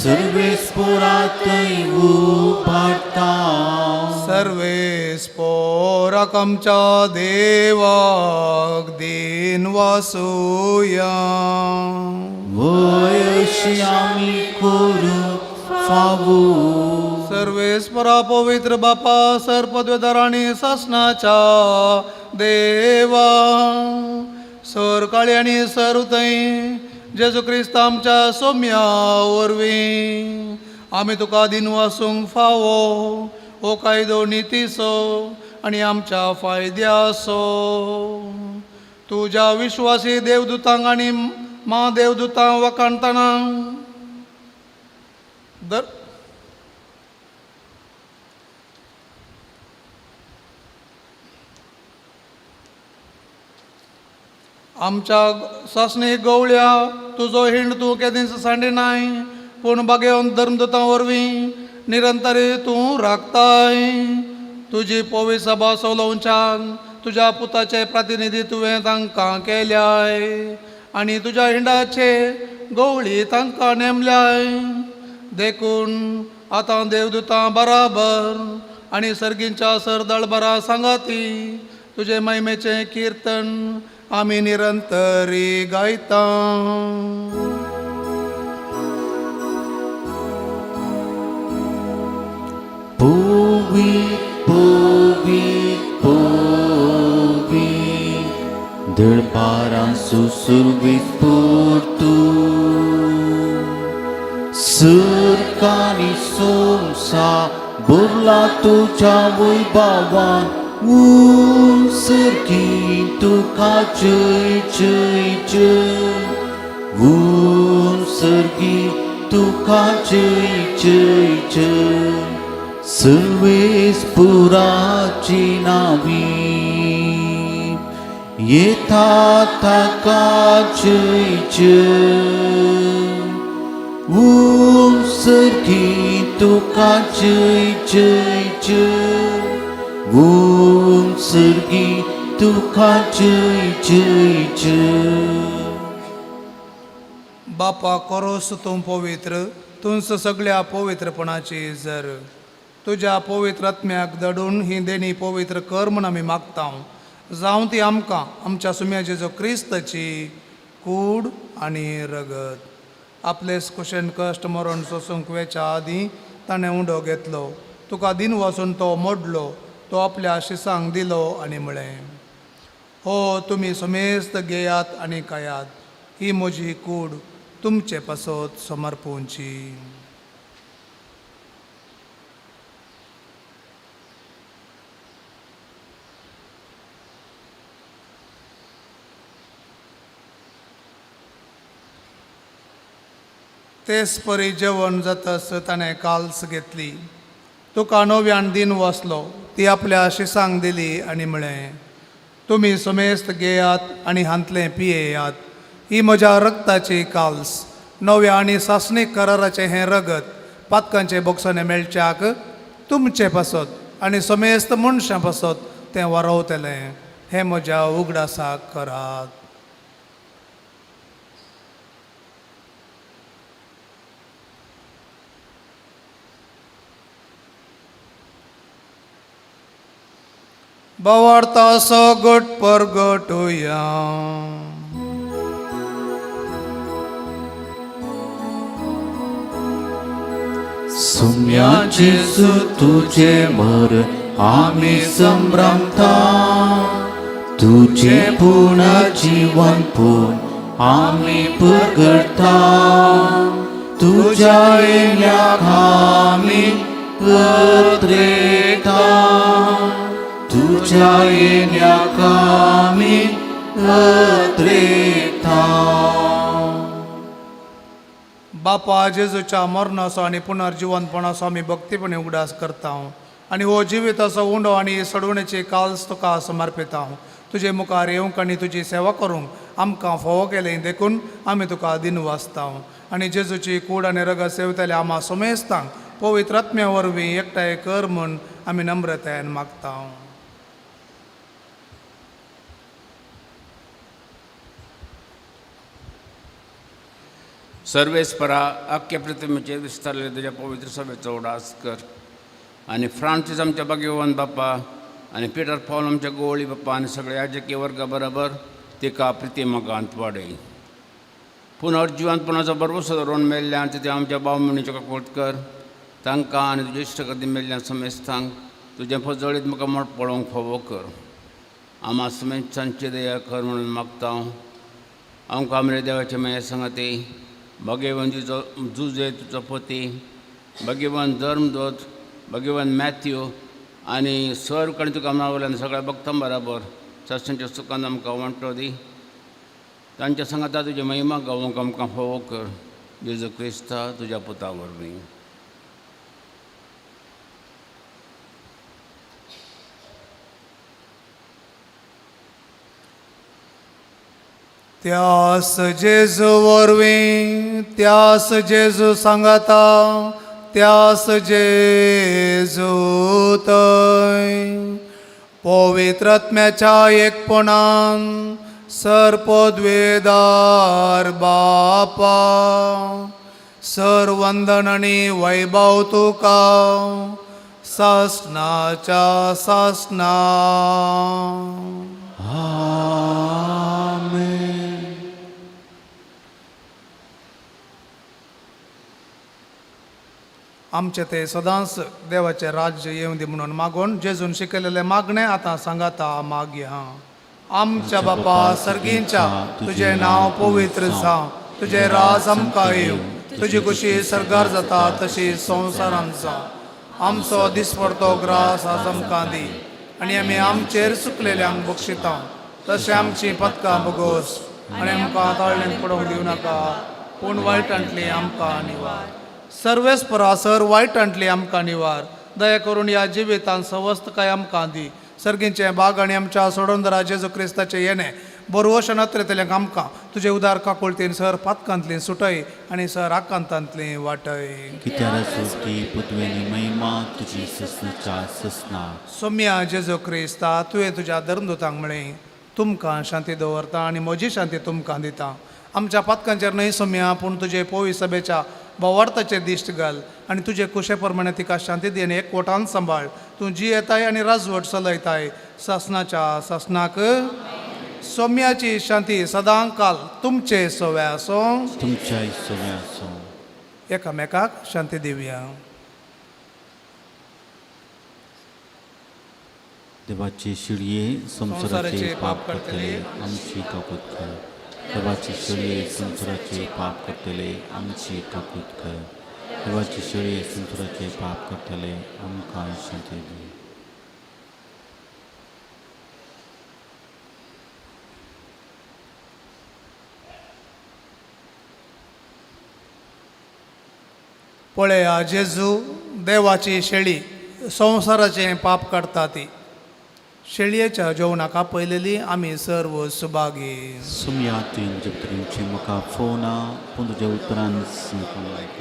सर्वेस्पोरातय उबारता. सर्वेस्पोराक आमच्या देवाक दिन वासुया. वयशी आमी करूं फावो. सर्वेस्परा पवित्र बापा, सर पदवेदार आनी सासनाच्या देवा, सर काळी आनी सर उतय जेजू क्रिस्त आमच्या सोम्या वरवीं आमी तुका दिन वासूंक फावो. हो कायदो नितीचो आनी आमच्या फायद्याचो. तुज्या विश्वासी देवदूतांक आनी मा देवदूतांक वखाणतना दर आमच्या सासणी गवळ्या तुजो हिंड तूं केदींच सांडिनाय, पूण बागेवन धर्मदूतां वरवीं निरंतरी तूं राखताय. तुजी पोवी सभा सोलोवच्याक तुज्या पुताचे प्रतिनिधी तुवें तांकां केल्याय आनी तुज्या हिंडाचे गवळी तांकां नेमल्याय. देखून आतां देवदूतां बराबर आनी सर्गींच्या सरदळ बरा सांगाती तुजे महिमेचें किर्तन आमी निरंतरी गायता. पोवी पोवी पोवी दळपारां सुसुर्वीस पोरतू सरकारी सोमसा बोरला तुज्या वैभवान उम सरकी तुका जय जय जय उम सरकी तुका जय जय जय सर्वेस पुराची नावी येता ताका जय जय उम सरकी तुका जय जय जय उम सरकी तुका जय जय जय. बापा, करोस तूं पवित्र तुंच सगळ्या पवित्रपणाची जर तुज्या पवित्र आत्म्याक दडून ही देणी पवित्र कर म्हूण आमी मागता. जावं ती आमकां आमच्या सुम्या जेजू क्रिस्ताची कूड आनी रगत. आपले कुशेन कश्ट मरण सोसूंक वेच्या आदीं ताणें उंडो घेतलो, तुका दिन वासून तो मोडलो, तो आपल्या शिसांक दिलो आनी म्हळें, हो तुमी समेस्त घेयात आनी खायात. ही म्हजी कूड तुमचे पासत समर्पूंची. तेच परी जेवण जातस ताणें काल्स घेतली. तुका नव्यान दिन वसलो, ती आपल्या शिसांक दिली आनी म्हळें, तुमी समेस्त घेयात आनी हांतलें पियेयात. ही म्हज्या रक्ताची काल्स, नव्या आनी सासणीक कराराचें हें रगत पातकांचे बोगसणे मेळच्याक तुमचे पासत आनी समेस्त मनशां पासत तें वारवतलें. हें म्हज्या उगडासाक करात. भावार्थाचो गट परगटुया. सुम्या जेजू तुझे मर आमी संभ्रमता, तुझे पुनर्जीवन पूण आमी परगटता, तुझ्या येण्याक आमी अद्रेता, तुझ्या येण्याक आमी अद्रेता. बापा, जेजूच्या मरणाचो आनी पुनर्जिवनपणाचो आमी भक्तीपणी उगडास करता आनी हो जिविताचो उंडो आनी सडवणेची काल्स तुका समर्पिता. तुजे मुखार येवंक आनी तुजी सेवा करूंक आमकां फावो केलें देखून आमी तुका दिनवासता. आनी जेजूची कूड आनी रगत सेवतले आमा समेस्तांक पवित्र आत्म्या वरवीं एकठांय कर म्हूण आमी नम्रतायेन मागता. सर्वेस्परा, अख्ख्या पृथ्वीचेर विस्तारलेले तुज्या पवित्र सभेचो उडास कर आनी फ्रांसीस आमच्या भाग्यवान बाप्पा आनी पिटर पावल आमच्या गोवळी बाप्पा आनी सगळ्या राजकीय वर्गा बरोबर तिका प्रिती मोगांत वाडय. पुनर्जिवंतपणाचो भरवंसो धरून मेल्ल्यान ते आमच्या भाव भयणीच्यो काकूट कर. तांकां आनी तुज्या इश्टगती मेल्ल्या समेस्तांक तुजें फजळीत म्हाका मोड पळोवंक फावो कर. आमा समेस्तांची दया कर म्हणून मागता. आमकां आमरे देवाचे माया सांगाती भगेवन तुजो जुजे तुजो पती, भगेवन धर्मदूत, भगेवन मॅथ्यू आनी सर कडेन तुका नावल्यान सगळ्या भक्तां बराबर सासणाच्या सुखान आमकां वांटो दी. तांच्या सांगाता तुजी महिमा गावोंक आमकां फावो कर. जेजू क्रिस्ता तुज्या पुता वरवीं. त्यास जेजू वरवीं, त्यास जेजू सांगाता, त्यास जेजू थंय पवित्र आत्म्याच्या एकपणान सर्पद्वेदार बापा, सर वंदन आनी वैभव तुका सासनाच्या सासना. आमेन. आमचे ते सदांच देवाचें राज्य येवं दी म्हणून मागून जेजून शिकयलेलें मागणें आतां सांगाता मागया. आमच्या बापा सर्गींच्या, तुजें नांव पवित्र जावं, तुजें राज आमकां येवं, तुजी खुशी सर्गार जाता तशी संवसारांत जावं. आमचो दिसपडतो ग्रास आज आमकां दी आनी आमी आमचेर चुकलेल्यांक बक्षिता तशें आमची पदकां बगोस आनी आमकां ताळणेंत पडोवंक दिवं नाका, पूण वायटांतली आमकां निवार. सर्वेस्परा, सर वायटांतली आमकां निवार. दया करून ह्या जिवितांत सवस्तकाय आमकां दी. सर्गींचे बाग आनी आमच्या सोडोंदरा जेजू क्रिस्ताचें येणें बरवश नत्रेतल्यांक आमकां तुजे उदार काकुळतीन सर पातकांतली सुटय आनी सर आकांतांतली वाटय. कित्यार सुटी पुतवेनी महिमा तुजी ससनाच्या ससना. सोम्या जेजू क्रिस्ता, तुवें तुज्या धर्मदूतांक म्हळें, तुमकां शांती दवरता आनी म्हजी शांती तुमकां दिता. आमच्या पातकांचेर न्हय सोम्या, पूण तुजे पोवी सभेच्या भावार्थाचेर दिश्ट घाल आनी तुजे कुशे प्रमाणे तिका शांती दी आनी एकवटान सांबाळ. तूं जियेताय आनी राजवट चलयताय सासनाच्या सासनाक. सोम्याची शांती सदां काल तुमचे सव्या आसूं. तुमच्या सव्या आसूं. एकामेकाक शांती दिवया. देवाचे शिळये, संवसाराचे पाप करतले आमची काकूत कर. देवाचे शिळये, संवसाराचे पाप करतले आमची काकूत कर. देवाचे शिळये, संवसाराचे पाप करतले आमकां शांती दी. पळया जेजू देवाची शेळी संवसाराचें पाप काडटा ती शेळयेच्या जेवणाक आपयलेली आमी सर्व सुभागी. सुमया तुवें जपतरींची म्हाका फोना पूण तुज्या उतरान म्हाका लायक.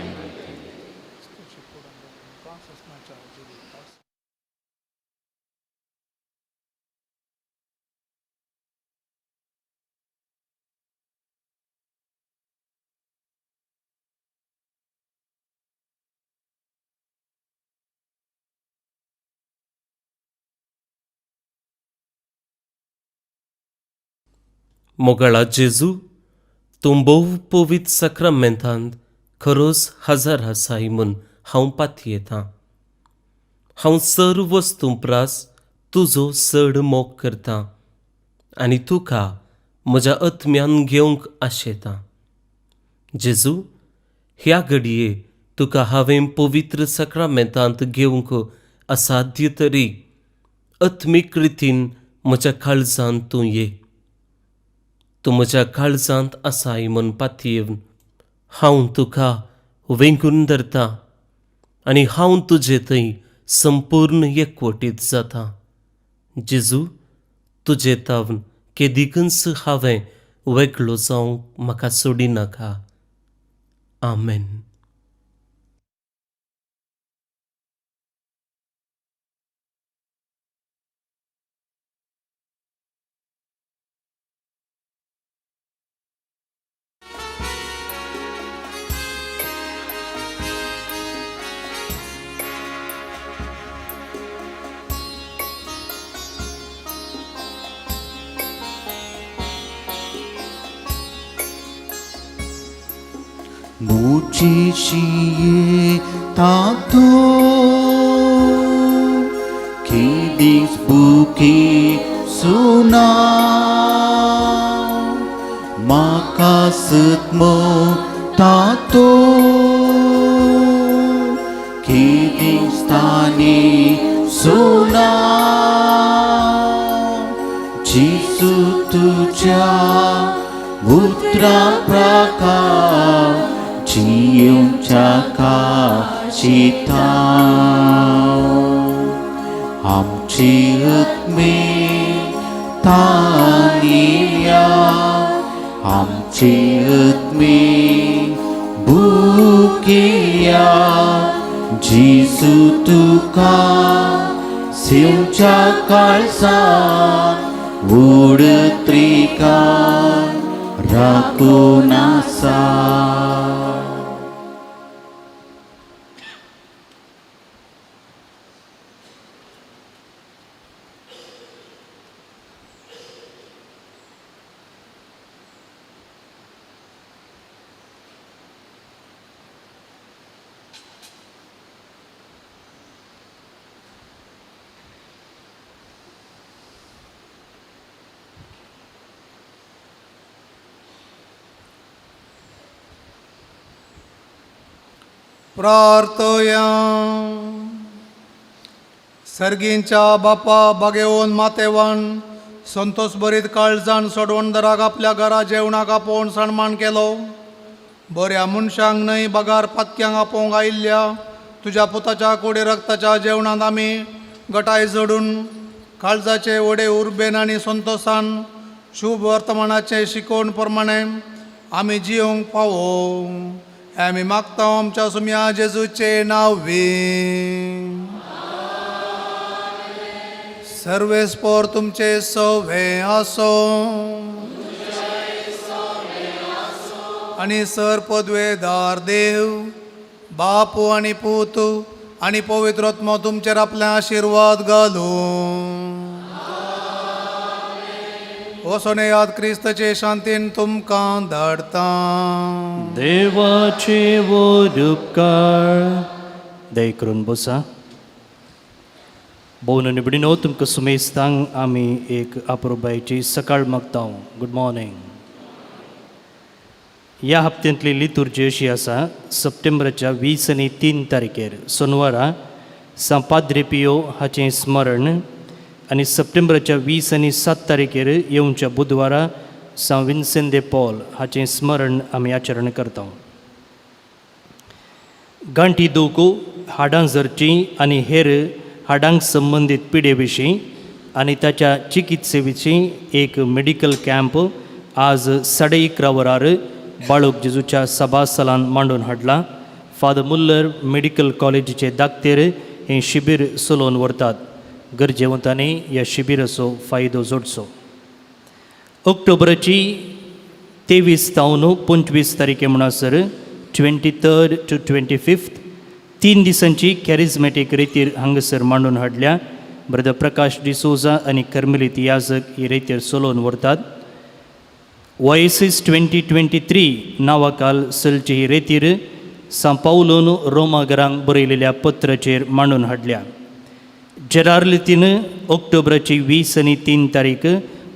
मोगाळा जेजू, तूं भोव पवित्र साक्रामेंतांत खरोच हजर आसाय म्हूण हांव पातयेतां. हांव सर्व वस्तूं प्रास तुजो चड मोग करतां आनी तुका म्हज्या आत्म्यान घेवंक आशेतां. जेजू, ह्या घडये तुका हांवें पवित्र साक्रामेंतांत घेवंक असाध्य तरी आत्मीक रितीन म्हज्या काळजांत तूं ये. तूं म्हज्या काळजांत आसाय म्हूण पातयेवन हांव तुका वेंगून धरतां आनी हांव तुजे थंय संपूर्ण एकवटीत जाता. जेजू, तुजे तावन केदिकूच हांवें वेगळो जावंक म्हाका सोडिनाका. आमेन. मुची शिये तातो खिदीस बुकी सुना म्हाका सतमो तातो खिदिस्तानी सुना जिसू तुझ्या उतरा प्रकार जिवच्या काशिता आमची आत्मे तानिल्या आमची आत्मे भुकेल्या जेजू तुका शिवच्या काळजात उडत्रिका राखून आसा. प्रार्थया. सर्गींच्या बापा बागेवन मातेवान संतोष भरीत काळजान सोडवणदाराक आपल्या घरा जेवणाक आपोवन सन्मान केलो. बऱ्या मनशांक न्हय बगार पातक्यांक आपोवंक आयिल्ल्या तुज्या पुताच्या कोडे रक्ताच्या जेवणांत आमी गटाय जोडून काळजाचे वडे उर्बेन आनी संतोशान शुभ वर्तमानाचे शिकवण प्रमाणे आमी जियोंक पावो. आमी मागता आमच्या सुम्या जेजूचे नांवे. सर्वेस्पोर तुमचे सवे आसो आनी सर पदवेदार देव बापू आनी पूत आनी पवित्र आत्मो तुमचेर आपले आशिर्वाद घालूं. वचोन याद क्रिस्ताचे शांतीन तुमकां धाडता. देवाचे वर उपकार दय करून बसा. भोवन निबडिनो तुमकां सुमेस्तांक आमी एक अप्रुबायेची सकाळ मागता. Good morning. ह्या हप्त्यांतली लितुर्जी अशी आसा. सप्टेंबराच्या 20 आनी 3 तारखेर सोनवारा सांव पाद्रे पियो हाचें स्मरण आनी सप्टेंबराच्या 20 आनी 7 तारखेर येवच्या बुधवारा सांव विन्सेंत दे पॉल हाचें स्मरण आमी आचरण करता. गांठी दूख, हाडां झरचीं आनी हेर हाडांक संबंदीत पिडे विशीं आनी ताच्या चिकित्से विशीं एक मेडिकल कॅम्प आज 11:30 वरार बाळूक जेजूच्या सभास्थलान मांडून हाडला. फादर मुल्लर मेडिकल कॉलेजीचे दाक्तेर हें शिबीर चलोवन व्हरतात. गरजेवंतांनी ह्या शिबिराचो फायदो जोडचो. ऑक्टोबराची 23 तावन 25 तारखे म्हणसर 23rd to 25th 3 दिसांची कॅरिझमॅटीक रेतीर हांगासर मांडून हाडल्या. ब्रदर प्रकाश डिसोजा आनी कर्मलीत याजक ही रेतीर चलोवन व्हरतात. वॉयसीस 2023 नांवाखाल चलची ही रेतीर सां पावलोन रोमागरांक बरयलेल्या पत्राचेर मांडून हाडल्या. जेरार्लितीन ऑक्टोबराची 20 आनी 3 तारीख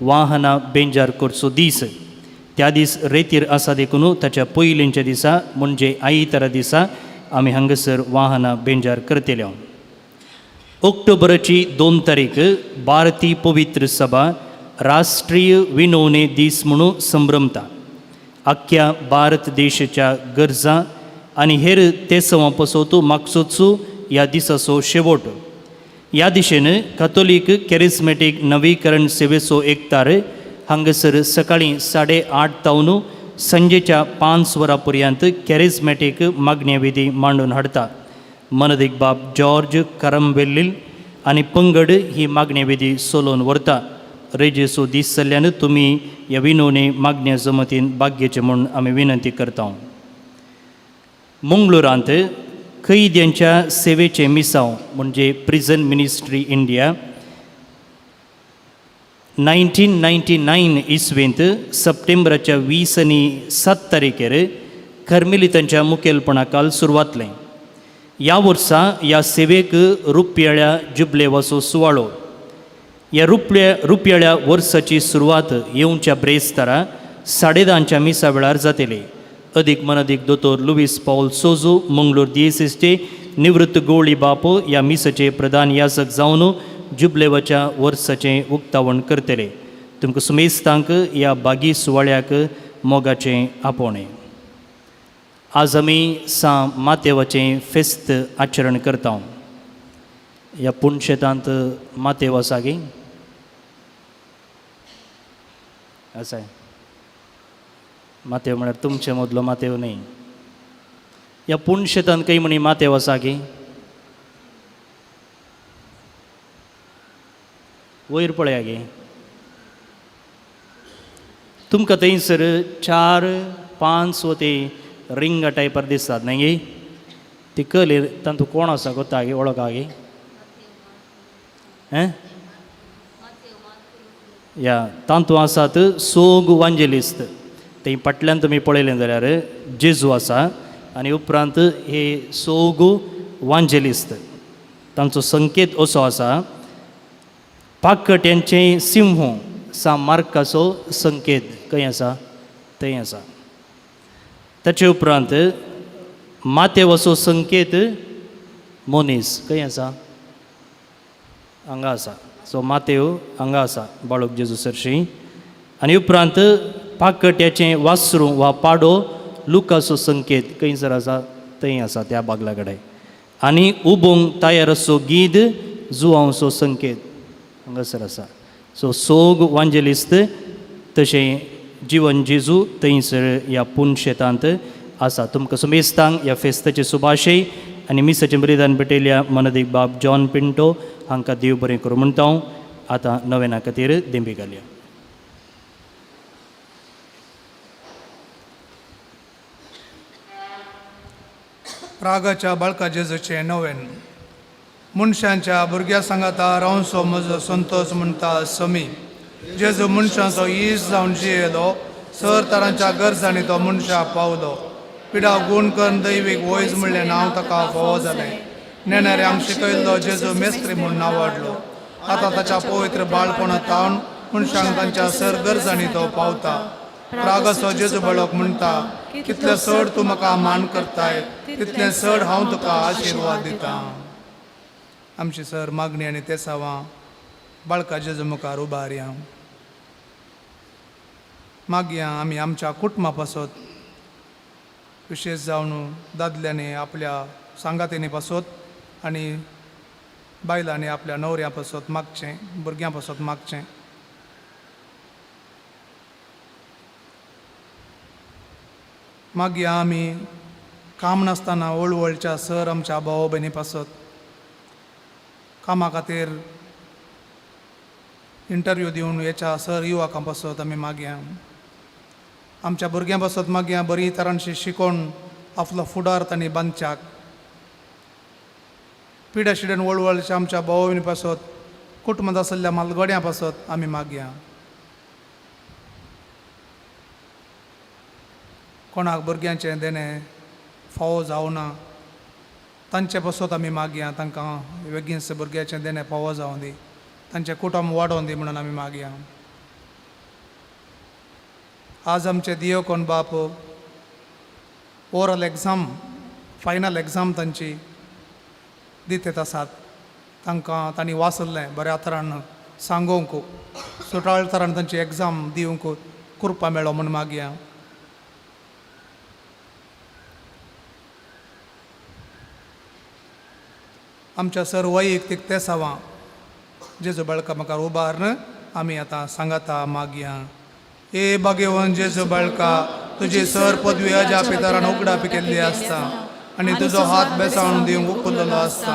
वाहनां बेंजार करचो दीस. त्या दीस रेतीर आसा देखून ताच्या पयलींच्या दिसा म्हणजे आयतारा दिसा आमी हांगासर वाहनां बेंजार करतले. ऑक्टोबराची 2 तारीख भारतीय पवित्र सभा राष्ट्रीय विनवणे दीस म्हणून संभ्रमता. आख्ख्या भारत देशाच्या गरजां आनी हेर तेसवां पसोत मागसोचो ह्या दिसाचो शेवट. ह्या दिशेन कथोलीक कॅरिस्मॅटीक नवीकरण सेवेचो एकतार हांगासर सकाळीं 8:30 तावन संजेच्या 5 वरां पर्यंत कॅरिस्मॅटीक मागण्या विधी मांडून हाडटा. मनदीक बाब जॉर्ज करमवेल्लील आनी पंगड ही मागण्या विधी चलोवन व्हरता. रेजेचो दीस जाल्ल्यान तुमी ह्या विनवणी मागण्या जमतीन भाग्याचे म्हूण आमी विनंती करता. मंगळुरांत कैद्यांच्या सेवेचें मिसांव म्हणजे प्रिजन मिनिस्ट्री इंडिया 1999 इसवेंत सप्टेंबराच्या 20 आनी 7 तारखेर कर्मेलितांच्या मुखेलपणाकाल सुरवातलें. ह्या वर्सा ह्या सेवेक रुपयाळ्या जुबलेवाचो सुवाळो. ह्या रुपयाळ्या वर्साची सुरवात येवच्या ब्रेस्तारा 10:30 मिसा वेळार जातली. अदीक मनदीक दोतोर लुवीस पावल सोजू मंगळूर दियेसीसचे निवृत्त गोवळी बाप ह्या मिसाचे प्रधान याजक जावन जुबलेवाच्या वर्साचें उक्तावण करतले. तुमकां सुमेस्तांक ह्या बागी सुवाळ्याक मोगाचें आपोवणें. आज आमी सां मातेवाचें फेस्त आचरण करता. ह्या पुणशेतांत मातेव आसा गी आसा. मातेव म्हळ्यार तुमचे मदलो मातेव न्ही. ह्या पुणशेतांत खंय म्हणी मातेव आसा गी? वयर पळया गे. तुमकां थंयसर 4 5 वो ते रिंगा टायपार दिसतात न्ही गे. ती कली तातूंत कोण आसा कोता गे वळखा गे? हें या तातूंत आसात सोग वांजेलिस्त. थंय फाटल्यान तुमी पळयलें जाल्यार जेजू आसा आनी उपरांत हे सोग वांजेलिस्त. तांचो संकेत असो आसा पाकट्यांचें सिंह सा मार्काचो संकेत खंय आसा थंय आसा. ताचे उपरांत मातेवाचो संकेत मनीस खंय आसा हांगा आसा. सो मातेव हांगा आसा बाळूक जेजू सरशी. आनी उपरांत पाकट्याचें वासरूं वा पाडो लुकाचो संकेत खंयसर आसा थंय आसा त्या बागला कडेन. आनी उबोंक तयार असो गीद जुवांचो संकेत हांगासर आसा. सो सोग वांजेलिस्त तशें जिवन जेजू थंयसर ह्या पुनशेतांत आसा. तुमकां सुमेस्तांक ह्या फेस्ताचे सुभाशय आनी मिसाचें बलिदान भेटयल्या मनदीक बाब जॉन पिंटो हांकां देव बरें करूं म्हणटा हांव. आतां नवेना खातीर देंबी घालया. रागाच्या बाळका जेजूचें नवेन. मनशांच्या भुरग्या सांगाता रावंचो म्हजो संतोश म्हणटा समी. जेजू मनशांचो ईस जावन जियेलो. सर तरांच्या गरजांनी तो मनशाक पावलो. पिडा गूण करून दैवीक वयज म्हणलें नांव ताका फावो जालें. नेणाऱ्यांक शिकयल्लो जेजू मेस्त्री म्हूण नांवाडलो. आतां ताच्या पवित्र बाळपणा तावन मनशांक तांच्या सर गरजांनी तो पावता. रागाचो जेजू बाळक म्हणटा कितलें चड तूं म्हाका मान करताय तितलें चड हांव तुका आशिर्वाद दितां. आमची सर मागणी आनी तेसावां बाळका जेजू मुखार उबारया. मागया आमी आमच्या कुटुंबा पासत विशेश जावन दादल्यांनी आपल्या सांगातींनी पासत आनी बायलांनी आपल्या न्हवऱ्यां पासत मागचें, भुरग्यां पासत मागचें. मागीर आमी काम नासतना वळवळच्या सर आमच्या भाव भयणी पासत, कामा खातीर इंटरव्यू दिवन हेच्या सर युवकां पासत आमी मागया. आमच्या भुरग्यां पासत मागया, बरी तरांशी शिकोवन आपलो फुडार तांणी बांदच्याक. पिड्या शिडेन वळवळच्या आमच्या भाव भयणी पासत, कुटुंबांत आशिल्ल्या मालगड्यां पासत आमी मागया. कोणाक भुरग्यांचें देणें फावो जावना तांचे पासत आमी मागया, तांकां बेगीनच भुरग्याचें देणें फावो जावं दी, तांचें कुटुंब वाडोवन दी म्हणून आमी मागया. आज आमचे दियोकोन बाप ओरल एग्जाम, फायनल एग्जाम तांची दितेत आसात. तांकां तांणी वाचल्लें बऱ्या तरान सांगोवंक, सुटाळ तरान तांची एग्जाम दिवंक कृपा मेळो म्हूण मागया. आमच्या सर वैयक्तीक तेसावां जेजू बाळका मुखार उबारून आमी आतां सांगाता मागया. ए भाग्यवन जेजू बाळका, तुजी सर पदवी अजापितरान उगडापी केल्ली आसता आनी तुजो हात बेसावून दिवंक उखल्लेलो आसता.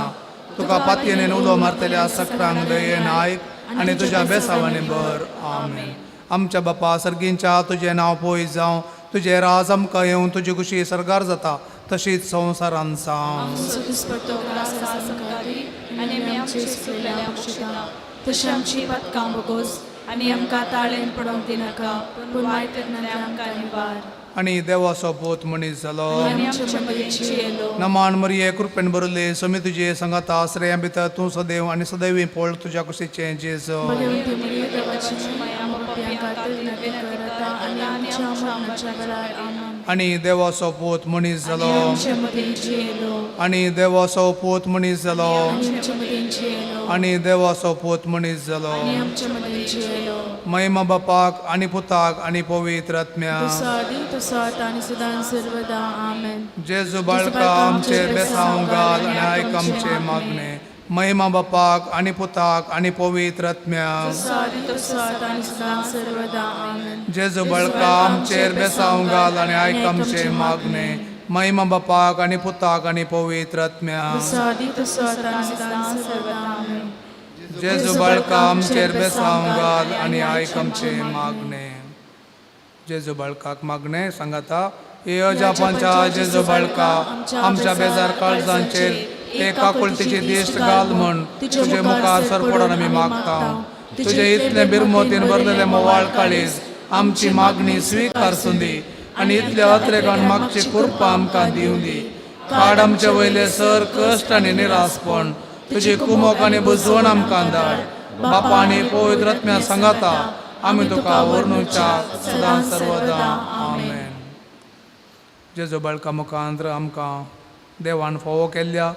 तुका पातयेन उलो मारतल्या सगळ्यांक दयेन आयक आनी तुज्या बेसावांनी भर. आमेन. आमच्या बापा सर्गींच्या, तुजें नांव पयस जावं, तुजें राज आमकां येवं, तुजी खुशी सरगार जाता तशीच संवसारान जावं. आमचो दिसपट्टो ग्रास आमकां दी आनी आमी आमचे चुकलेल्या बक्षिता तशें आमची पथकां बोगोस आनी आमकां ताळेन पडोवंक दिनाका, पूण वायट आमकां निवार. आनी देवाचो पूत मनीस जालो आनी आमच्या मदीं जियेलो. नमान मरिये, कृपेन भरले, समी तुजे सांगाता, आश्रया भितर तूं सदैव आनी सदैवी पोळ तुज्या कुशीचें जेजू. भगवंती मरिये, देवाची माया, आमकां पापयां खातीर विनंती कर आतां आनी आमच्या मरणाच्या वेळार. आमेन. आनी देवाचो पूत मनीस जालो आमच्या मदीं जियेलो. आनी देवाचो पूत मनीस जालो आनी आमच्या मदीं जियेलो. आनी देवाचो पूत मनीस जालो. आनी आमच्या मदीं जियेलो. महिमा बापाक आनी पुताक आनी पवित्र आत्म्या. तसो आदी तसो आतां आनी सदां सर्वदा. आमेन. जेजू बाळका, आमचेर बेसांव घाल आनी आयक आमचें मागणें. महिमा बापाक आनी पुताक आनी पवित्र आत्म्या. तसो आदी तसो आतां आनी सदां सर्वदा. आमेन. जेजू बाळका, आमचेर बेसांव घाल आनी आयक आमचें मागणें. महिमा बापाक आनी पुताक आनी पवित्र आत्म्या. तसो आदी तसो आतां आनी सदां सर्वदा. आमेन. जेजू बाळका, आमचेर बेसांव घाल आनी आयक आमचें मागणें. जेजू बाळकाक मागणें सांगाता. हे अजापांच्या जेजू बाळका, आमच्या बेजार काळजांचेर ते काकुळतीची दिश्ट घाल म्हूण तुजे मुखार सरपडून आमी मागता. तुजे इतले बिरमोतीन भरलेले मोवाळ काळीज आमची मागणी स्विकार सुंदी आनी इतल्या अत्रेगान मागची कृपा आमकां दिवं दी. काड आमचे वयले सर कश्ट आनी निरासपण, तुजी कुमोक आनी बुजवण आमकां धाड. बापा आनी पवित्र आत्म्या सांगाता आमी तुका वर्णुच्या सदां सर्वदा. आमेन. जेजू बाळका मुखांत्र आमकां देवान फावो केल्ल्या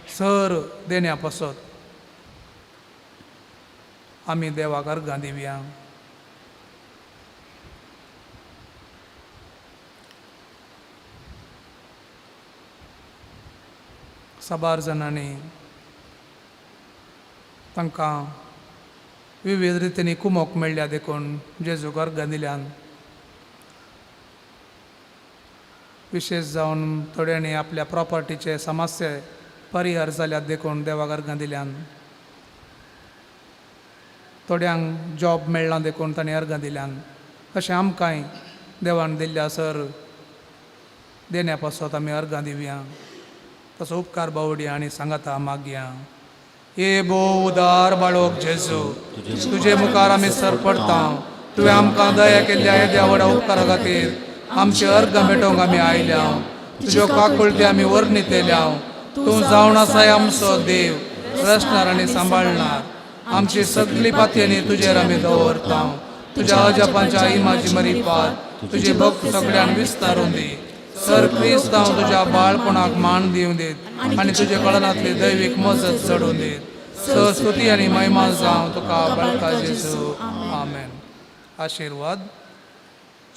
सर देण्या पासत आमी देवाक अर्गां दिवया. साबार जाणांनी तांकां विविध रितींनी कुमोक मेळ्ळ्या देखून जेजूक अर्गां दिल्यान. विशेश जावन थोड्यांनी आपल्या प्रॉपर्टीचे समस्ये परिहार जाल्यात देखून देवाक अर्गां दिल्यान. थोड्यांक जॉब मेळ्ळा देखून तांणी अर्गां दिल्यान. तशें आमकांय देवान दिल्ल्या सर देण्या पासत आमी अर्गां दिवया, तसो उपकार बावडया आनी सांगाता मागया. हे भोव उदार बाळोक जेजू, तुजे मुखार आमी सर पडटा. तुवें आमकां दया केल्ल्या येद्या व्हडा उपकारा खातीर आमचे अर्गां भेटोवंक आमी आयल्या. तुज्यो काकुळटी आमी वर्णितल्या. तूं जावन आसाय आमचो देव, रचणार आनी सांबाळणार. आमची सगळी पातयेनी तुजेर आमी दवरता. तुज्या अजापांच्या इमाजी मरिपात तुजी भक्त सगळ्यांक विस्तारून दी. सर क्रिस्तांव तुज्या बाळपणाक मान दिवं दीत आनी तुजे कळनांतली दैवीक मजत चडून दीत. स्तुती आनी महिमा जावं तुका बाळका जेजू. आमेन. आशिर्वाद.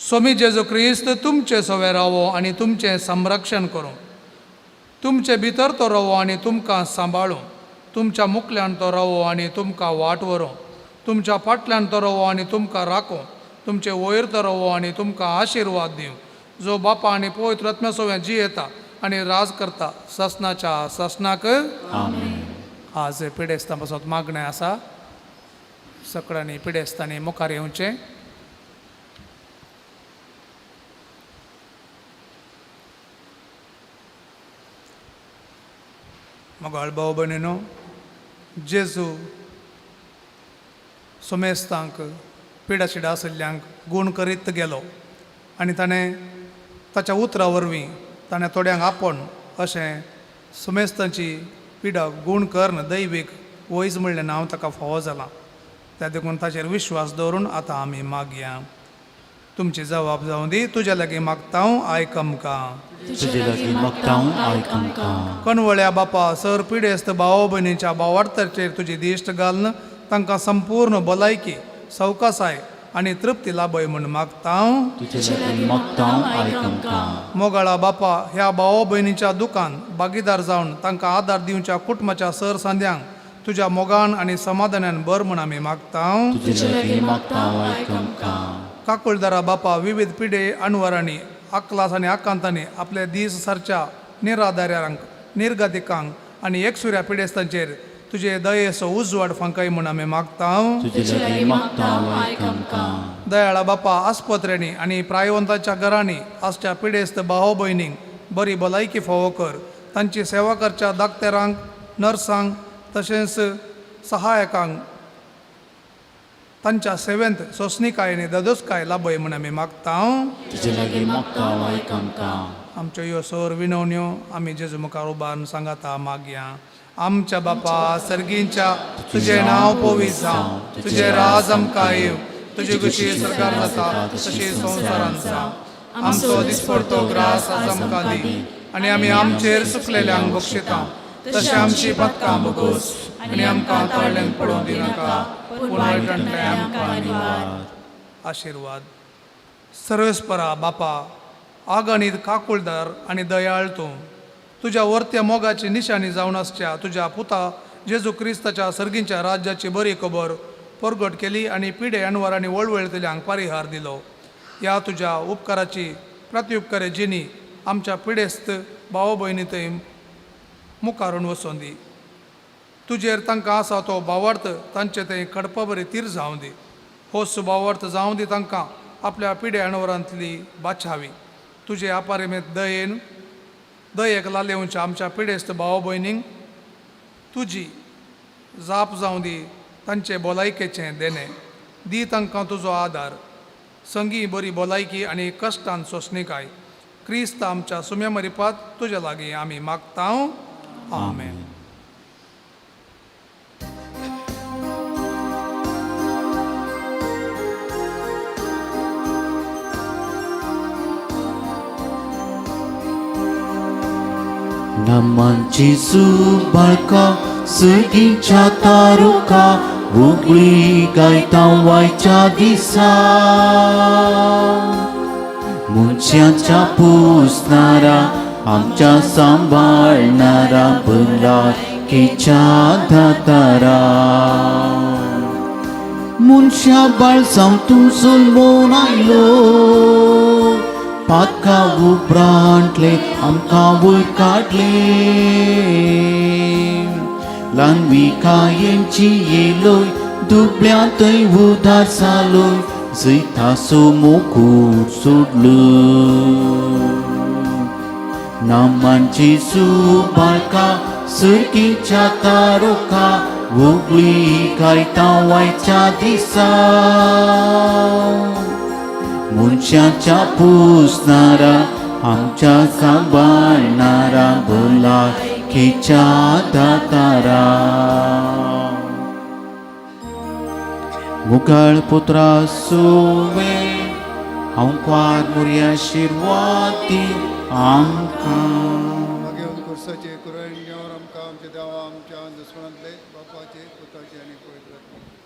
सोमी जेजू क्रिस्त तुमचे सवे रावो आनी तुमचें संरक्षण करूं. तुमचे भितर तो रावो आनी तुमकां सांबाळूं. तुमच्या मुखल्यान तो रावो आनी तुमकां वाट व्हरूं. तुमच्या फाटल्यान तो रावो आनी तुमकां राखूं. तुमचे वयर तो रावो आनी तुमकां आशिर्वाद दिवं. जो बापा आनी पवित्र आत्म्या सोव्या जियेता आनी राज करता ससनाच्या ससनाक. आमेन. आज पिडेस्तां पासत मागणें आसा. सगळ्यांनी पिडेस्तांनी मुखार येवचें. मोगाळ भाव भयणीनो, जेजू सोमेस्तांक पिडाशिडा आशिल्ल्यांक गूण करीत गेलो आनी ताणें ताच्या उतरा वरवीं ताणें थोड्यांक आपोवन अशें सुमेस्तांची पिडा गूण करून दैवीक वैज म्हणलें नांव ताका फावो जालां. त्या देखून ताचेर विश्वास दवरून आतां आमी मागया. तुमची जबाब जावं दी. तुज्या लागीं मागता हांव, आयक आमकां. तुजे लागीं मागता हांव, आयक आमकां. कणवळ्या बापा, सर पिडेस्त भाव भयणीच्या भावार्थाचेर तुजी दिश्ट घालून तांकां संपूर्ण भलायकी, सवकासाय आनी तृप्ती लाभय म्हूण मागता हांव. तुजे लागीं मागता हांव, आयक आमकां. मोगाळा बापा, ह्या भाव भयणीच्या दुकान भागीदार जावन तांकां आदार दिवच्या कुटुंबाच्या सर सांद्यांक तुज्या मोगान आनी समाधानान भर म्हूण आमी मागता. तुजे लागीं मागता हांव, आयक आमकां. काकुळदारा बापा, विविध पिडे अणवरांनी अकलास आनी आकांतांनी आपले दीस सारच्या निराधाऱ्यांक, निर्गतिकांक आनी एकसुऱ्या पिडेस्तांचेर तुजे दयेचो उजवाड फांकाय म्हूण आमी मागता. तुजे लागीं मागता हांव, आयक आमकां. दयाळा बापा, आस्पत्र्यांनी आनी प्रायवंताच्या घरांनी आसच्या पिडेस्त भाव भयणींक बरी भलायकी फावो कर. तांची सेवा करच्या दाक्तेरांक, नर्सांक तशेंच सहायकांक तांच्या सेवेंत सोंसणीकाय आनी ददोसकाय लाभय म्हूण आमी मागता. तुजे लागीं मागता हांव, आयक आमकां. आमच्यो ह्यो सोर विनवण्यो आमी जेजू मुखार उबारून सांगाता मागया. आमच्या बापा सर्गींच्या, तुजें नांव पवित्र जावं, तुजें राज आमकां येवं, तुजी खुशी सरकार जाता तशी संवसारांत जावं. आमचो दिसपडतो ग्रास आज आमकां दी आनी आमी आमचेर चुकलेल्यांक बक्षिता तशें आमची पदकां बगोस आनी आमकां ताळ्यांत पडोवंक दिनाका, पूण वायटांतल्यान आमकां निवार. आशिर्वाद. सर्वेस्परा बापा, आगणीत काकुळदार आनी दयाळ तूं, तुज्या वर्त्या मोगाची निशाणी जावन आसच्या तुज्या पुता जेजू क्रिस्ताच्या सर्गींच्या राज्याची बरी खबर परगट केली आनी पिडे अणवर आनी वळवळतल्यांक परिहार दिलो. ह्या तुज्या उपकाराची प्रत्युपकारे जिणी आमच्या पिडेस्त भाव भयणी थंय मुखारून वचोन दी. तुजेर तांकां आसा तो भावार्थ तांचे थंय खडपा बरी तीर जावं दी. हो सुभावार्थ जावं दी तांकां आपल्या पिड्या अणवरांतली बाचावी. तुजे आपारिमेत दयेन दयेक लालेवच्या आमच्या पिडेस्त भाव भयणींक तुजी जाप जावं दी. तांचे भलायकेचें देणें दी तांकां तुजो आदार, संगी बरी भलायकी आनी कश्टान सोंसणीकाय. क्रिस्त आमच्या सुम्या मरिपात तुज्या लागीं आमी मागता. आमेन. नामांची बाळका सगींच्या तारुका उगळी गायता वायच्या दिसा, मनशाच्या पुसणारा आमच्या सांबाळणारा भलायकेच्या दातारा. मनशा बाळ जावं तूं जल्मून आयलो, पातका उपरांतले आमकां वयर काडले, ल्हानविकायेंची येलोय दुबळ्यांतय उदार जालोय, जैताचो मुकूट सोडलो. नामांची बाळका सर्गीच्या तारुका उगळी गायता वायच्या दिसा, मनशाच्या पुसणारा आमच्या सांबाळणारा भलायकेच्या दातारा. मुगाळ पुत्रा सुवे हांव मुर्या आशिर्वाद आमकां. मागीर कुर्साचे कुरण घेवन आमकां आमच्या देवा आमच्या दुस्मनांतले बापाचे पुताचे आनी पवित्र आत्म्याचे.